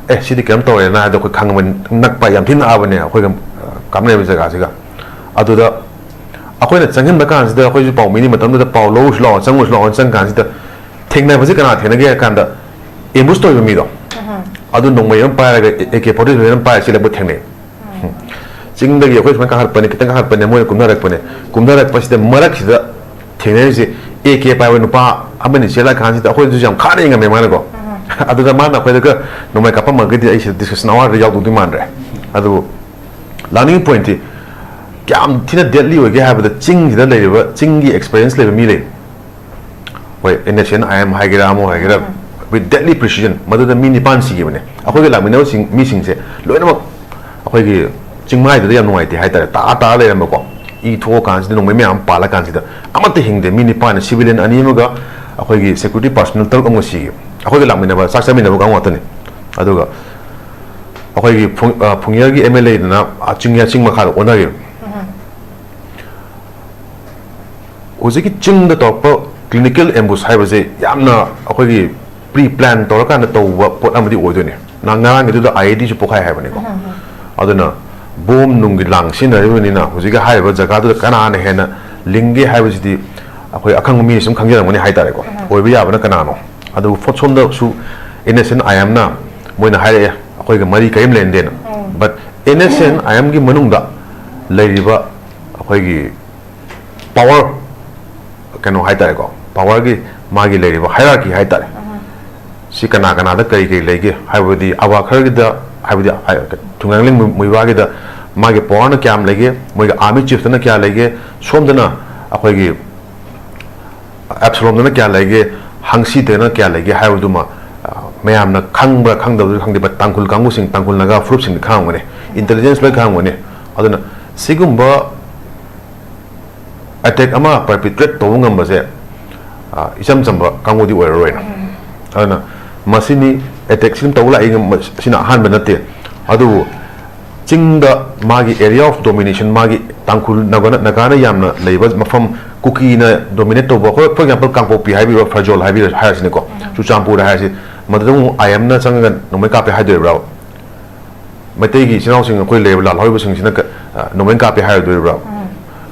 ꯑꯦ, ꯁꯤꯗꯤ ꯀꯩꯅꯣꯝ ꯇꯧꯔꯦꯅ ꯍꯥꯏꯕꯗꯣ ꯑꯩꯈꯣꯏ ꯈꯪꯕ, ꯅꯛꯄ, ꯌꯥꯝ ꯊꯤꯅ ꯅꯛꯑꯕꯅꯦ ꯑꯩꯈꯣꯏꯒ, ꯑ, ꯀꯥꯞꯅꯔꯤꯕ ꯖꯒꯥꯁꯤꯒ꯫ ꯑꯗꯨꯗ ꯑꯩꯈꯣꯏꯅ ꯆꯪꯁꯤꯟꯕ ꯀꯥꯟꯁꯤꯗ, ꯑꯩꯈꯣꯏꯁꯨ ꯄꯥꯎ ꯃꯤꯅꯤ ꯃꯇꯝꯗꯨꯗ ꯄꯥꯎ ꯂꯧꯔꯨꯁꯤ ꯂꯥꯛꯑꯣ, ꯆꯪꯉꯨꯁꯤ ꯂꯥꯛꯑꯣ ꯆꯪ ꯀꯥꯟꯁꯤꯗ, ꯊꯦꯡꯅꯕꯁꯦ ꯀꯅꯥ ꯊꯦꯡꯅꯒꯦ ꯍꯥꯏ ꯀꯥꯟꯗ, ꯑꯦꯝꯕꯨꯁ ꯇꯧꯔꯤꯕ ꯃꯤꯗꯣ, ꯑꯗꯨ ꯅꯣꯡꯃꯩ ꯑꯃ ꯄꯥꯏꯔꯒ, ꯑꯦ ꯀꯦ ꯐꯣꯔꯇꯤ ꯁꯚꯦꯟ ꯑꯃ ꯄꯥꯏꯔꯒ ꯆꯦꯜꯂꯛꯄ ꯊꯦꯡꯅꯩ꯫ ꯆꯤꯡꯗꯒꯤ ꯑꯩꯈꯣꯏ ꯁꯨꯃꯥꯏꯅ ꯀꯥꯈꯠꯄꯅꯦ, ꯈꯤꯇꯪ ꯀꯥꯈꯠꯄꯅꯦ, ꯃꯣꯏꯅ ꯀꯨꯝꯅꯔꯛꯄꯅꯦ꯫ ꯀꯨꯝꯅꯔꯛꯄꯁꯤꯗ ꯃꯔꯛꯁꯤꯗ ꯊꯦꯡꯅꯔꯤꯁꯦ, ꯑꯦ ꯀꯦ ꯄꯥꯏꯕ ꯅꯨꯄꯥ ꯑꯃꯅꯤ ꯆꯦꯜꯂꯛꯑ ꯀꯥꯟꯁꯤꯗ, ꯑꯩꯈꯣꯏꯗꯁꯨ ꯌꯥꯝ ꯈꯥꯅ ꯌꯦꯡꯉꯝꯃꯦ ꯃꯥꯅꯀꯣ꯫ ꯑꯗꯨꯗ ꯃꯥꯅ ꯑꯩꯈꯣꯏꯗꯒ ꯅꯣꯡꯃꯩ ꯀꯥꯞꯄꯝꯃꯒꯗꯤ ꯑꯩꯁꯦ ꯗꯤꯁꯀꯁꯟ ꯑꯋꯥꯔꯗ ꯌꯥꯎꯗꯧꯗꯤ ꯃꯥꯟꯗ꯭ꯔꯦ꯫ ꯑꯗꯨꯕꯨ ꯂꯥꯛꯅꯤꯡꯉꯤ ꯄꯣꯏꯟꯠꯇꯤ ꯀꯌꯥꯝ ꯊꯤꯅ ꯗꯦꯠꯂꯤ ꯑꯣꯏꯒꯦ ꯍꯥꯏꯕꯗ, ꯆꯤꯡꯁꯤꯗ ꯂꯩꯔꯤꯕ, ꯆꯤꯡꯒꯤ ꯑꯦꯛꯁꯄꯤꯔꯤꯌꯦꯟꯁ ꯂꯩꯕ ꯃꯤ ꯂꯩ꯫ ꯍꯣꯏ, N S N I M ꯍꯥꯏꯒꯦꯔꯥ, ꯑꯃ ꯍꯥꯏꯒꯦꯔꯥ, with deadly precision, ꯃꯗꯨꯗ ꯃꯤ ꯅꯤꯄꯥꯟ ꯁꯤꯈꯤꯕꯅꯦ꯫ ꯑꯩꯈꯣꯏꯒ ꯂꯥꯛꯃꯤꯟꯅꯕꯁꯤꯡ, ꯃꯤꯁꯤꯡꯁꯦ ꯂꯣꯏꯅꯃꯛ ꯑꯩꯈꯣꯏꯒꯤ ꯆꯤꯡꯃꯥꯏꯗꯨꯗ ꯌꯥꯝ ꯅꯨꯡꯉꯥꯏꯇꯦ ꯍꯥꯏꯇꯥꯔꯦ, ꯇꯥ ꯇꯥ ꯂꯩꯔꯝꯕꯀꯣ꯫ ꯏ ꯊꯣꯛꯑꯀꯥꯟꯁꯤꯗ ꯅꯣꯡꯃꯩ ꯃꯌꯥꯝ ꯑꯃ ꯄꯥꯜꯂꯀꯥꯟꯁꯤꯗ ꯑꯃꯠꯇ ꯍꯤꯡꯗꯦ꯫ ꯃꯤ ꯅꯤꯄꯥꯟ, ꯁꯤꯚꯤꯂꯤꯌꯟ ꯑꯅꯤ ꯑꯃꯒ ꯑꯩꯈꯣꯏꯒꯤ ꯁꯦꯀ꯭ꯌꯨꯔꯤꯇꯤ ꯄꯥꯔꯁꯣꯅꯦꯜ ꯇꯔꯨꯛ ꯑꯃꯒ ꯁꯤꯈꯤ꯫ ꯑꯩꯈꯣꯏꯒ ꯂꯥꯛꯃꯤꯟꯅꯕ, ꯆꯥꯛ ꯆꯥꯃꯤꯟꯅꯕ ꯀꯥꯡꯕꯨ ꯉꯥꯛꯇꯅꯤ꯫ ꯑꯗꯨꯒ ꯑꯩꯈꯣꯏꯒꯤ ꯐꯨꯡ-, ꯑ, ꯐꯨꯡꯌꯔꯒꯤ ꯑꯦꯝ ꯑꯦꯜ ꯑꯦꯗꯨꯅ, ꯑ, ꯆꯤꯡ, ꯆꯤꯡ ꯃꯈꯥꯗ ꯑꯣꯟꯅꯈꯤꯕ꯫ ꯍꯧꯖꯤꯛꯀꯤ ꯆꯤꯡꯗ ꯇꯧꯔꯛꯄ ꯀ꯭ꯂꯤꯅꯤꯀꯦꯜ ꯑꯦꯝꯕꯨꯁ ꯍꯥꯏꯕꯁꯦ ꯌꯥꯝꯅ ꯑꯩꯈꯣꯏꯒꯤ ꯄ꯭ꯔꯤ ꯄ꯭ꯂꯥꯟ ꯇꯧꯔꯀꯥꯟꯗ ꯇꯧꯕ ꯄꯣꯠ ꯑꯃꯗꯤ ꯑꯣꯏꯗꯣꯏꯅꯦ꯫ ꯅ-, ꯉꯔꯥꯡꯒꯤꯗꯨꯗ ꯑꯥꯏ ꯏ ꯗꯤꯁꯨ ꯄꯣꯛꯈꯥꯏ ꯍꯥꯏꯕꯅꯤꯀꯣ꯫ ꯑꯗꯨꯅ ꯕꯣꯝ ꯅꯨꯡꯒꯤ ꯂꯥꯡ ꯁꯤꯖꯤꯟꯅꯔꯤꯕꯅꯤꯅ, ꯍꯧꯖꯤꯛꯀꯤ ꯍꯥꯏꯔꯤꯕ ꯖꯒꯥꯗꯨꯗ ꯀꯅꯥꯅ ꯍꯦꯟꯅ ꯂꯤꯡꯒꯦ ꯍꯥꯏꯕꯁꯤꯗꯤ ꯑꯩꯈꯣꯏ ꯑꯈꯪꯕ ꯃꯤꯅ ꯁꯨꯝ ꯈꯪꯖꯔꯝꯒꯅꯤ ꯍꯥꯏꯇꯥꯔꯦꯀꯣ꯫ ꯑꯣꯏꯕ ꯌꯥꯕꯅ ꯀꯅꯥꯅꯣ? ꯑꯗꯨꯕꯨ ꯐꯣ-, ꯁꯣꯝꯗꯁꯨ ꯑꯦꯟ ꯑꯦꯁ ꯑꯦꯟ ꯑꯥꯏ ꯑꯦꯝꯅ ꯃꯣꯏꯅ ꯍꯥꯏꯔꯛꯑꯦ, "ꯑꯩꯈꯣꯏꯒ ꯃꯔꯤ ꯀꯔꯤꯝ ꯂꯩꯅꯗꯦꯅ"꯫ But ꯑꯦꯟ ꯑꯦꯁ ꯑꯦꯟ ꯑꯥꯏ ꯑꯦꯝꯒꯤ ꯃꯅꯨꯡꯗ ꯂꯩꯔꯤꯕ ꯑꯩꯈꯣꯏꯒꯤ ꯄꯋꯥꯔ, ꯀꯩꯅꯣ ꯍꯥꯏꯇꯥꯔꯦꯀꯣ, ꯄꯋꯥꯔꯒꯤ ꯃꯥꯒꯤ ꯂꯩꯔꯤꯕ ꯍꯥꯏꯔꯥꯔꯀꯤ ꯍꯥꯏꯇꯥꯔꯦ꯫ ꯁꯤ ꯀꯅꯥ ꯀꯅꯥꯗ ꯀꯔꯤ ꯀꯔꯤ ꯂꯩꯒꯦ ꯍꯥꯏꯕꯗꯤ, ꯑꯋꯥꯈꯔꯒꯤꯗ, ꯍꯥꯏꯕꯗꯤ, ꯑ, ꯊꯨꯡꯒꯥꯡꯂꯤꯡ ꯃꯨ-, ꯃꯨꯏꯕꯥꯒꯤꯗ ꯃꯥꯒꯤ ꯄꯋꯥꯔꯅ ꯀꯌꯥꯝ ꯂꯩꯒꯦ, ꯃꯣꯏꯒꯤ ꯑꯥꯔꯃꯤ ꯆꯤꯐꯇꯅ ꯀꯌꯥ ꯂꯩꯒꯦ, ꯁꯣꯝꯗꯅ ꯑꯩꯈꯣꯏꯒꯤ ꯑꯦꯞꯁꯂꯣꯝꯗꯅ ꯀꯌꯥ ꯂꯩꯒꯦ, ꯍꯪꯁꯤꯗꯅ ꯀꯌꯥ ꯂꯩꯒꯦ ꯍꯥꯏꯕꯗꯨꯃ, ꯑ, ꯃꯌꯥꯝꯅ ꯈꯪꯕ꯭ꯔꯥ ꯈꯪꯗꯕ꯭ꯔꯥ ꯈꯪꯗꯦ, but ꯇꯥꯡꯈꯨꯜ ꯀꯥꯡꯕꯨꯁꯤꯡ, ꯇꯥꯡꯈꯨꯜ ꯅꯥꯒꯥ ꯐꯨꯔꯨꯞꯁꯤꯡꯗꯤ ꯈꯪꯉꯝꯒꯅꯤ, ꯏꯟꯇꯦꯂꯤꯖꯦꯟꯁ ꯂꯣꯏ ꯈꯪꯉꯝꯒꯅꯤ꯫ ꯑꯗꯨꯅ ꯁꯤꯒꯨꯝꯕ ꯑꯦꯇꯦꯛ ꯑꯃ ꯄꯔꯄꯤꯇ꯭ꯔꯦꯠ ꯇꯧꯕ ꯉꯝꯕꯁꯦ, ꯑ, ꯏꯆꯝ ꯆꯝꯕ ꯀꯥꯡꯕꯨꯗꯤ ꯑꯣꯏꯔꯔꯣꯏꯅ꯫ ꯑꯗꯨꯅ ꯃꯁꯤꯅꯤ, ꯑꯦꯇꯦꯛ ꯁꯤ ꯑꯗꯨꯝ ꯇꯧꯕ ꯂꯥꯛꯏ, ꯃ-, ꯁꯤꯅ ꯑꯍꯥꯟꯕ ꯅꯠꯇꯦ꯫ ꯑꯗꯨꯕꯨ ꯆꯤꯡꯗ ꯃꯥꯒꯤ area of domination, ꯃꯥꯒꯤ ꯇꯥꯡꯈꯨꯜ, ꯅꯥꯒꯥꯅ, ꯅꯥꯒꯥꯅ ꯌꯥꯝꯅ ꯂꯩꯕ ꯃꯐꯝ, ꯀꯨꯀꯤꯅ ꯗꯣꯃꯤꯅꯦꯠ ꯇꯧꯕ, for, for example, ꯀꯥꯡꯄꯣꯛꯄꯤ ꯍꯥꯏꯕꯤꯔꯣ, ꯐꯔꯖꯣꯜ ꯍꯥꯏꯕꯤꯔꯣ, ꯍꯥꯏꯔꯁꯤꯅꯦꯀꯣ, ꯆꯨꯔꯆꯥꯟꯄꯨꯔ ꯍꯥꯏꯔꯁꯤ, ꯃꯗꯨꯗ ꯑꯃꯨꯛ ꯑꯥꯏ ꯑꯦꯝꯅ ꯆꯪꯉꯒ ꯅꯣꯡꯃꯩ ꯀꯥꯞꯄꯦ ꯍꯥꯏꯗꯣꯔꯤꯕ꯭ꯔꯥ? ꯃꯩꯇꯩꯒꯤ ꯏꯆꯤꯟ ꯏꯅꯥꯎꯁꯤꯡ, ꯑꯩꯈꯣꯏ ꯂꯩꯔꯤꯕ ꯂꯥꯜꯍꯧꯔꯤꯕꯁꯤꯡꯁꯤꯅ ꯀ-, ꯑ, ꯅꯣꯡꯃꯩ ꯀꯥꯞꯄꯦ ꯍꯥꯏꯔꯗꯣꯔꯤꯕ꯭ꯔꯥ?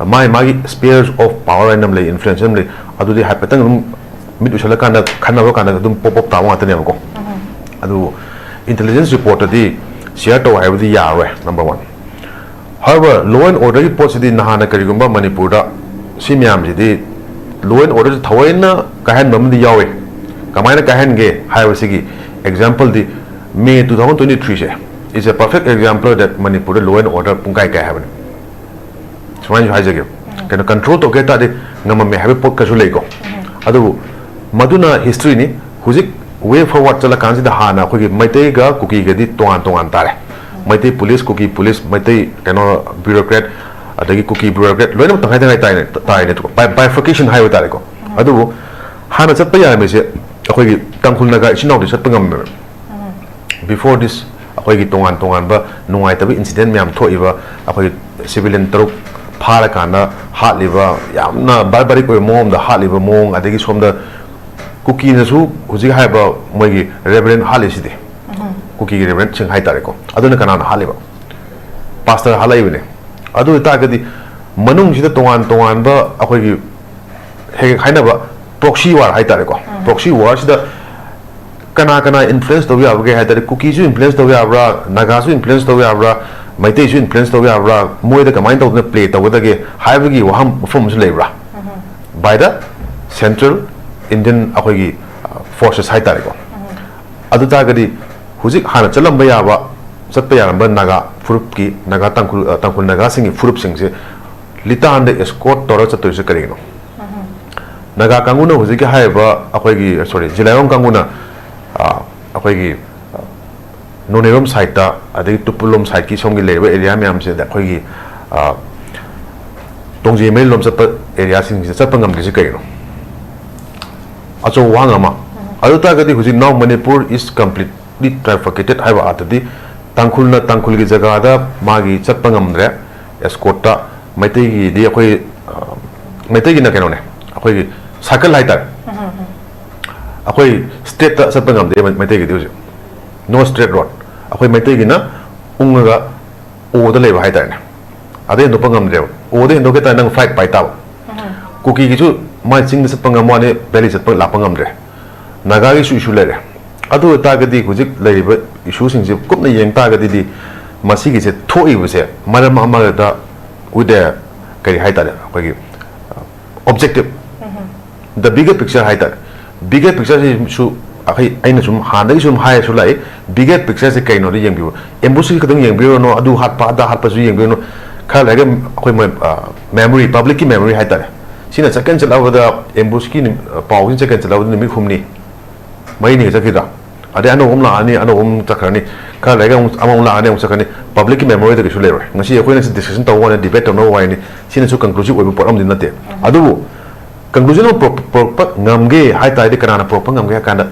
ꯃꯥꯏ ꯃꯥꯒꯤ spheres of power ꯍꯥꯏꯅ ꯑꯃ ꯂꯩ, influence ꯑꯃ ꯂꯩ, ꯑꯗꯨꯗꯤ ꯍꯥꯏꯐꯦꯠꯇꯪ ꯑꯗꯨꯝ ꯃꯤꯠ ꯎꯏꯁꯜꯂꯀꯥꯟꯗ, ꯈꯟꯅꯕ ꯀꯥꯟꯗ ꯑꯗꯨꯝ pop up ꯇꯥꯕ ꯉꯥꯛꯇꯅꯦꯕꯀꯣ꯫ ꯑꯗꯨꯕꯨ intelligence report ꯇꯗꯤ share ꯇꯧ ꯍꯥꯏꯕꯗꯤ ꯌꯥꯔꯣꯏ, number one꯫ However, law and order ꯒꯤ ꯄꯣꯠꯁꯤꯗꯤ ꯅꯍꯥꯟꯅ ꯀꯔꯤꯒꯨꯝꯕ ꯃꯅꯤꯄꯨꯔꯗ ꯁꯤ ꯃꯌꯥꯝꯁꯤꯗꯤ law and order ꯁꯤ ꯊꯑꯣꯏꯅ ꯀꯥꯏꯍꯟꯕ ꯑꯃꯗꯤ ꯌꯥꯎꯏ꯫ ꯀꯃꯥꯏꯅ ꯀꯥꯏꯍꯟꯒꯦ ꯍꯥꯏꯕꯁꯤꯒꯤ example D May two thousand twenty three say is a perfect example that ꯃꯅꯤꯄꯨꯔꯗ law and order ꯄꯨꯡꯀꯥꯏ ꯀꯥꯏ ꯍꯥꯏꯕꯅꯤ꯫ ꯁꯨꯃꯥꯏꯅꯁꯨ ꯍꯥꯏꯖꯒꯦ, ꯀꯩꯅꯣ, control ꯇꯧꯒꯦ ꯍꯥꯏ ꯇꯥꯔꯗꯤ ꯉꯝꯃꯝꯃꯦ ꯍꯥꯏꯕ ꯄꯣꯠ ꯀꯩꯁꯨ ꯂꯩꯀꯣ꯫ ꯑꯗꯨꯕꯨ ꯃꯗꯨꯅ history ꯅꯤ꯫ ꯍꯧꯖꯤꯛ way forward ꯆꯠꯂꯀꯥꯟꯁꯤꯗ ꯍꯥꯟꯅ ꯑꯩꯈꯣꯏꯒꯤ ꯃꯩꯇꯩꯒ ꯀꯨꯀꯤꯒꯗꯤ ꯇꯣꯉꯥꯟ ꯇꯣꯉꯥꯟ ꯇꯥꯔꯦ꯫ ꯃꯩꯇꯩ police, ꯀꯨꯀꯤ police, ꯃꯩꯇꯩ, ꯀꯩꯅꯣ, bureaucrat, ꯑꯗꯒꯤ ꯀꯨꯀꯤ bureaucrat ꯂꯣꯏꯅꯃꯛ ꯇꯪꯈꯥꯏ ꯇꯪꯈꯥꯏ ꯇꯥꯏꯅꯦ, ꯇꯥꯏꯅꯦ꯫ Bi-, bifurcation ꯍꯥꯏꯕ ꯇꯥꯔꯦꯀꯣ꯫ ꯑꯗꯨꯕꯨ ꯍꯥꯟꯅ ꯆꯠꯄ ꯌꯥꯔꯝꯃꯤꯁꯦ ꯑꯩꯈꯣꯏꯒꯤ ꯇꯥꯡꯈꯨꯜ ꯅꯥꯒꯥ ꯏꯆꯤꯟ ꯏꯅꯥꯎꯗꯤ ꯆꯠꯄ ꯉꯝꯃꯦꯕ꯫ Before this, ꯑꯩꯈꯣꯏꯒꯤ ꯇꯣꯉꯥꯟ ꯇꯣꯉꯥꯟꯕ ꯅꯨꯡꯉꯥꯏꯇꯕ incident ꯃꯌꯥꯝ ꯊꯣꯛꯏꯕ, ꯑꯩꯈꯣꯏꯒꯤ civilian ꯇꯔꯨꯛ ꯐꯥꯔꯀꯥꯟꯗ ꯍꯥꯠꯂꯤꯕ, ꯌꯥꯝꯅ barbaric ꯑꯣꯏꯕ ꯃꯑꯣꯡꯗ ꯍꯥꯠꯂꯤꯕ ꯃꯑꯣꯡ, ꯑꯗꯒꯤ ꯁꯣꯝꯗ ꯀꯨꯀꯤꯅꯁꯨ ꯍꯧꯖꯤꯛ ꯍꯥꯏꯔꯤꯕ ꯃꯣꯏꯒꯤ reverend ꯍꯥꯠꯂꯤꯁꯤꯗꯤ, ꯀꯨꯀꯤꯒꯤ reverend ꯁꯤꯡ ꯍꯥꯏꯇꯥꯔꯦꯀꯣ, ꯑꯗꯨꯅ ꯀꯅꯥꯅ ꯍꯥꯠꯂꯤꯕ? Pastor ꯍꯥꯠꯂꯛꯏꯕꯅꯦ꯫ ꯑꯗꯨ ꯑꯣꯏꯇꯥꯔꯒꯗꯤ ꯃꯅꯨꯡꯁꯤꯗ ꯇꯣꯉꯥꯟ ꯇꯣꯉꯥꯟꯕ ꯑꯩꯈꯣꯏꯒꯤ ꯍꯦꯛ ꯍꯦꯛ ꯍꯥꯏꯅꯕ proxy war ꯍꯥꯏꯇꯥꯔꯦꯀꯣ꯫ Proxy war ꯁꯤꯗ ꯀꯅꯥ ꯀꯅꯥ influence ꯇꯧꯕ ꯌꯥꯕꯒꯦ ꯍꯥꯏ ꯇꯥꯔꯗꯤ, ꯀꯨꯀꯤꯁꯨ influence ꯇꯧꯕ ꯌꯥꯕ꯭ꯔꯥ, ꯅꯥꯒꯥꯁꯨ influence ꯇꯧꯕ ꯌꯥꯕ꯭ꯔꯥ, ꯃꯩꯇꯩꯁꯨ influence ꯇꯧꯕ ꯌꯥꯕ꯭ꯔꯥ, ꯃꯣꯏꯗ ꯀꯃꯥꯏꯅ ꯇꯧꯗꯅ play ꯇꯧꯒꯗꯒꯦ ꯍꯥꯏꯕꯒꯤ ꯋꯥꯐꯝ, ꯋꯥꯐꯝ ꯑꯃꯁꯨ ꯂꯩꯕ꯭ꯔꯥ? By the central Indian ꯑꯩꯈꯣꯏꯒꯤ, ꯑ, forces ꯍꯥꯏꯇꯥꯔꯦꯀꯣ꯫ ꯑꯗꯨ ꯇꯥꯔꯒꯗꯤ ꯍꯧꯖꯤꯛ ꯍꯥꯟꯅ ꯆꯠꯂꯝꯕ ꯌꯥꯕ, ꯆꯠꯄ ꯌꯥꯔꯝꯕ ꯅꯥꯒꯥ ꯐꯨꯔꯨꯞꯀꯤ, ꯅꯥꯒꯥ ꯇꯥꯡꯈꯨꯜ, ꯑ, ꯇꯥꯡꯈꯨꯜ ꯅꯥꯒꯥꯁꯤꯡꯒꯤ ꯐꯨꯔꯨꯞꯁꯤꯡꯁꯦ ꯂꯤꯇꯥꯟꯗ escort ꯇꯧꯔꯒ ꯆꯠꯇꯣꯏꯁꯦ ꯀꯔꯤꯒꯤꯅꯣ? ꯅꯥꯒꯥ ꯀꯥꯡꯕꯨꯅ ꯍꯧꯖꯤꯛꯀꯤ ꯍꯥꯏꯔꯤꯕ ꯑꯩꯈꯣꯏꯒꯤ, sorry, ꯖꯤꯂꯥꯏꯔꯣꯡ ꯀꯥꯡꯕꯨꯅ, ꯑ, ꯑꯩꯈꯣꯏꯒꯤ, ꯑ, ꯅꯣꯅꯦꯔꯣꯝ side ꯇ, ꯑꯗꯒꯤ ꯇꯨꯄꯨꯜꯂꯣꯝ side ꯀꯤ ꯁꯣꯝꯒꯤ ꯂꯩꯔꯤꯕ area ꯃꯌꯥꯝꯁꯤꯗ ꯑꯩꯈꯣꯏꯒꯤ, ꯑ, ꯇꯣꯡꯖꯩ ꯃꯔꯤꯜꯂꯣꯝ ꯆꯠꯄ area ꯁꯤꯡꯁꯤꯗ ꯆꯠꯄ ꯉꯝꯗ꯭ꯔꯤꯁꯦ ꯀꯩꯒꯤꯅꯣ? ꯑꯆꯧꯕ ꯋꯥꯍꯪ ꯑꯃ꯫ ꯑꯗꯨ ꯇꯥꯔꯒꯗꯤ ꯍꯧꯖꯤꯛ now Manipur is completely trifurcated ꯍꯥꯏꯕ ꯑꯥꯔꯊꯗꯤ ꯇꯥꯡꯈꯨꯜꯅ ꯇꯥꯡꯈꯨꯜꯒꯤ ꯖꯒꯥꯗ ꯃꯥꯒꯤ ꯆꯠꯄ ꯉꯝꯗ꯭ꯔꯦ, escort ꯇ꯫ ꯃꯩꯇꯩꯒꯤꯗꯤ ꯑꯩꯈꯣꯏ, ꯑ, ꯃꯩꯇꯩꯒꯤꯅ ꯀꯩꯅꯣꯅꯦ, ꯑꯩꯈꯣꯏꯒꯤ circle ꯍꯥꯏꯇꯥꯔꯦ꯫ ꯑꯩꯈꯣꯏ ꯁ꯭ꯇ꯭ꯔꯦꯠꯇ ꯆꯠꯄ ꯉꯝꯗꯦ ꯃꯩ- ꯃꯩꯇꯩꯒꯤꯗꯤ ꯍꯧꯖꯤꯛ꯫ No straight road꯫ ꯑꯩꯈꯣꯏ ꯃꯩꯇꯩꯒꯤꯅ ꯎꯪꯉꯒ ꯑꯣꯗ ꯂꯩꯕ ꯍꯥꯏꯇꯥꯔꯦꯅꯦ꯫ ꯑꯗꯩ ꯍꯦꯟꯗꯣꯛꯄ ꯉꯝꯗ꯭ꯔꯦꯕ꯫ ꯑꯣꯗ ꯍꯦꯟꯗꯣꯛꯀꯦ ꯇꯥꯔꯗꯤ ꯅꯪ ꯐ꯭ꯂꯥꯏꯠ ꯄꯥꯏ ꯇꯥꯕ꯫ ꯀꯨꯀꯤꯒꯤꯁꯨ ꯃꯥꯏ ꯆꯤꯡꯗ ꯆꯠꯄ ꯉꯝꯕ ꯋꯥꯅꯤ, ꯚꯦꯂꯤ ꯆꯠꯄ ꯂꯥꯛꯄ ꯉꯝꯗ꯭ꯔꯦ꯫ ꯅꯥꯒꯥꯒꯤꯁꯨ ꯏꯁꯨ ꯂꯩꯔꯦ꯫ ꯑꯗꯨ ꯑꯣꯏꯇꯥꯔꯒꯗꯤ ꯍꯧꯖꯤꯛ ꯂꯩꯔꯤꯕ ꯏꯁꯨꯁꯤꯡꯁꯤ ꯀꯨꯞꯅ ꯌꯦꯡ ꯇꯥꯔꯒꯗꯤ ꯃꯁꯤꯒꯤꯁꯦ ꯊꯣꯛꯏꯕꯁꯦ ꯃꯔꯝ ꯑꯃꯗ with a ꯀꯔꯤ ꯍꯥꯏꯇꯥꯔꯦ, ꯑꯩꯈꯣꯏꯒꯤ objective, the bigger picture ꯍꯥꯏꯇꯥꯔꯦ꯫ Bigger picture ꯁꯤꯁꯨ ꯑꯩꯈꯣꯏ, ꯑꯩꯅ ꯁꯨꯝ ꯍꯥꯟꯅꯗꯒꯤ ꯁꯨꯝ ꯍꯥꯏꯔꯁꯨ ꯂꯥꯛꯏ, bigger picture ꯁꯦ ꯀꯩꯅꯣꯗ ꯌꯦꯡꯕꯤꯌꯨ꯫ Ambush ꯁꯤ ꯈꯛꯇꯪ ꯌꯦꯡꯕꯤꯔꯨꯅꯨ, ꯑꯗꯨ ꯍꯥꯠꯄ ꯑꯗꯥ ꯍꯥꯠꯄꯁꯨ ꯌꯦꯡꯕꯤꯔꯨꯅꯨ꯫ ꯈꯔ ꯂꯩꯔꯒ ꯑꯩꯈꯣꯏ ꯃꯣꯏ, ꯑ, memory, public ꯀꯤ memory ꯍꯥꯏꯇꯥꯔꯦ, ꯁꯤꯅ ꯆꯠꯀꯦꯅ ꯆꯠꯂꯕꯗ, ambush ꯀꯤ ꯅꯨꯃꯤ-, ꯑ, ꯄꯥꯎꯁꯤꯅ ꯆꯠꯀꯦꯅ ꯆꯠꯂꯕꯗ ꯅꯨꯃꯤꯠ ꯍꯨꯝꯅꯤ ꯃꯔꯤꯅꯤꯒ ꯆꯠꯈꯤꯗ꯭ꯔꯥ? ꯑꯗꯩ ꯑꯅꯧꯕ ꯑꯃ ꯂꯥꯛꯑꯅꯤ, ꯑꯅꯧꯕ ꯑꯃ ꯆꯠꯈ꯭ꯔꯅꯤ, ꯈꯔ ꯂꯩꯔꯒ ꯑꯃꯨꯛ ꯑꯃꯃꯨꯛ ꯂꯥꯛꯑꯅꯤ, ꯑꯃꯨꯛ ꯆꯠꯈ꯭ꯔꯅꯤ꯫ Public ꯀꯤ memory ꯗ ꯀꯩꯁꯨ ꯂꯩꯔꯣꯏ꯫ ꯉꯁꯤ ꯑꯩꯈꯣꯏꯅ ꯁꯤ discussion ꯇꯧꯕ ꯋꯥꯅꯤ, debate ꯇꯧꯅꯕ ꯋꯥꯔꯤꯅꯤ꯫ ꯁꯤꯅꯁꯨ conclusive ꯑꯣꯏꯕ ꯄꯣꯠ ꯑꯃꯗꯤ ꯅꯠꯇꯦ꯫ ꯑꯗꯨꯕꯨ conclusion ꯑꯃ ꯄꯨꯔꯛ-, ꯄꯨꯔꯛꯄ ꯉꯝꯒꯦ ꯍꯥꯏ ꯇꯥꯔꯗꯤ ꯀꯅꯥꯅ ꯄꯨꯔꯛꯄ ꯉꯝꯒꯦ ꯍꯥꯏ ꯀꯥꯟꯗ,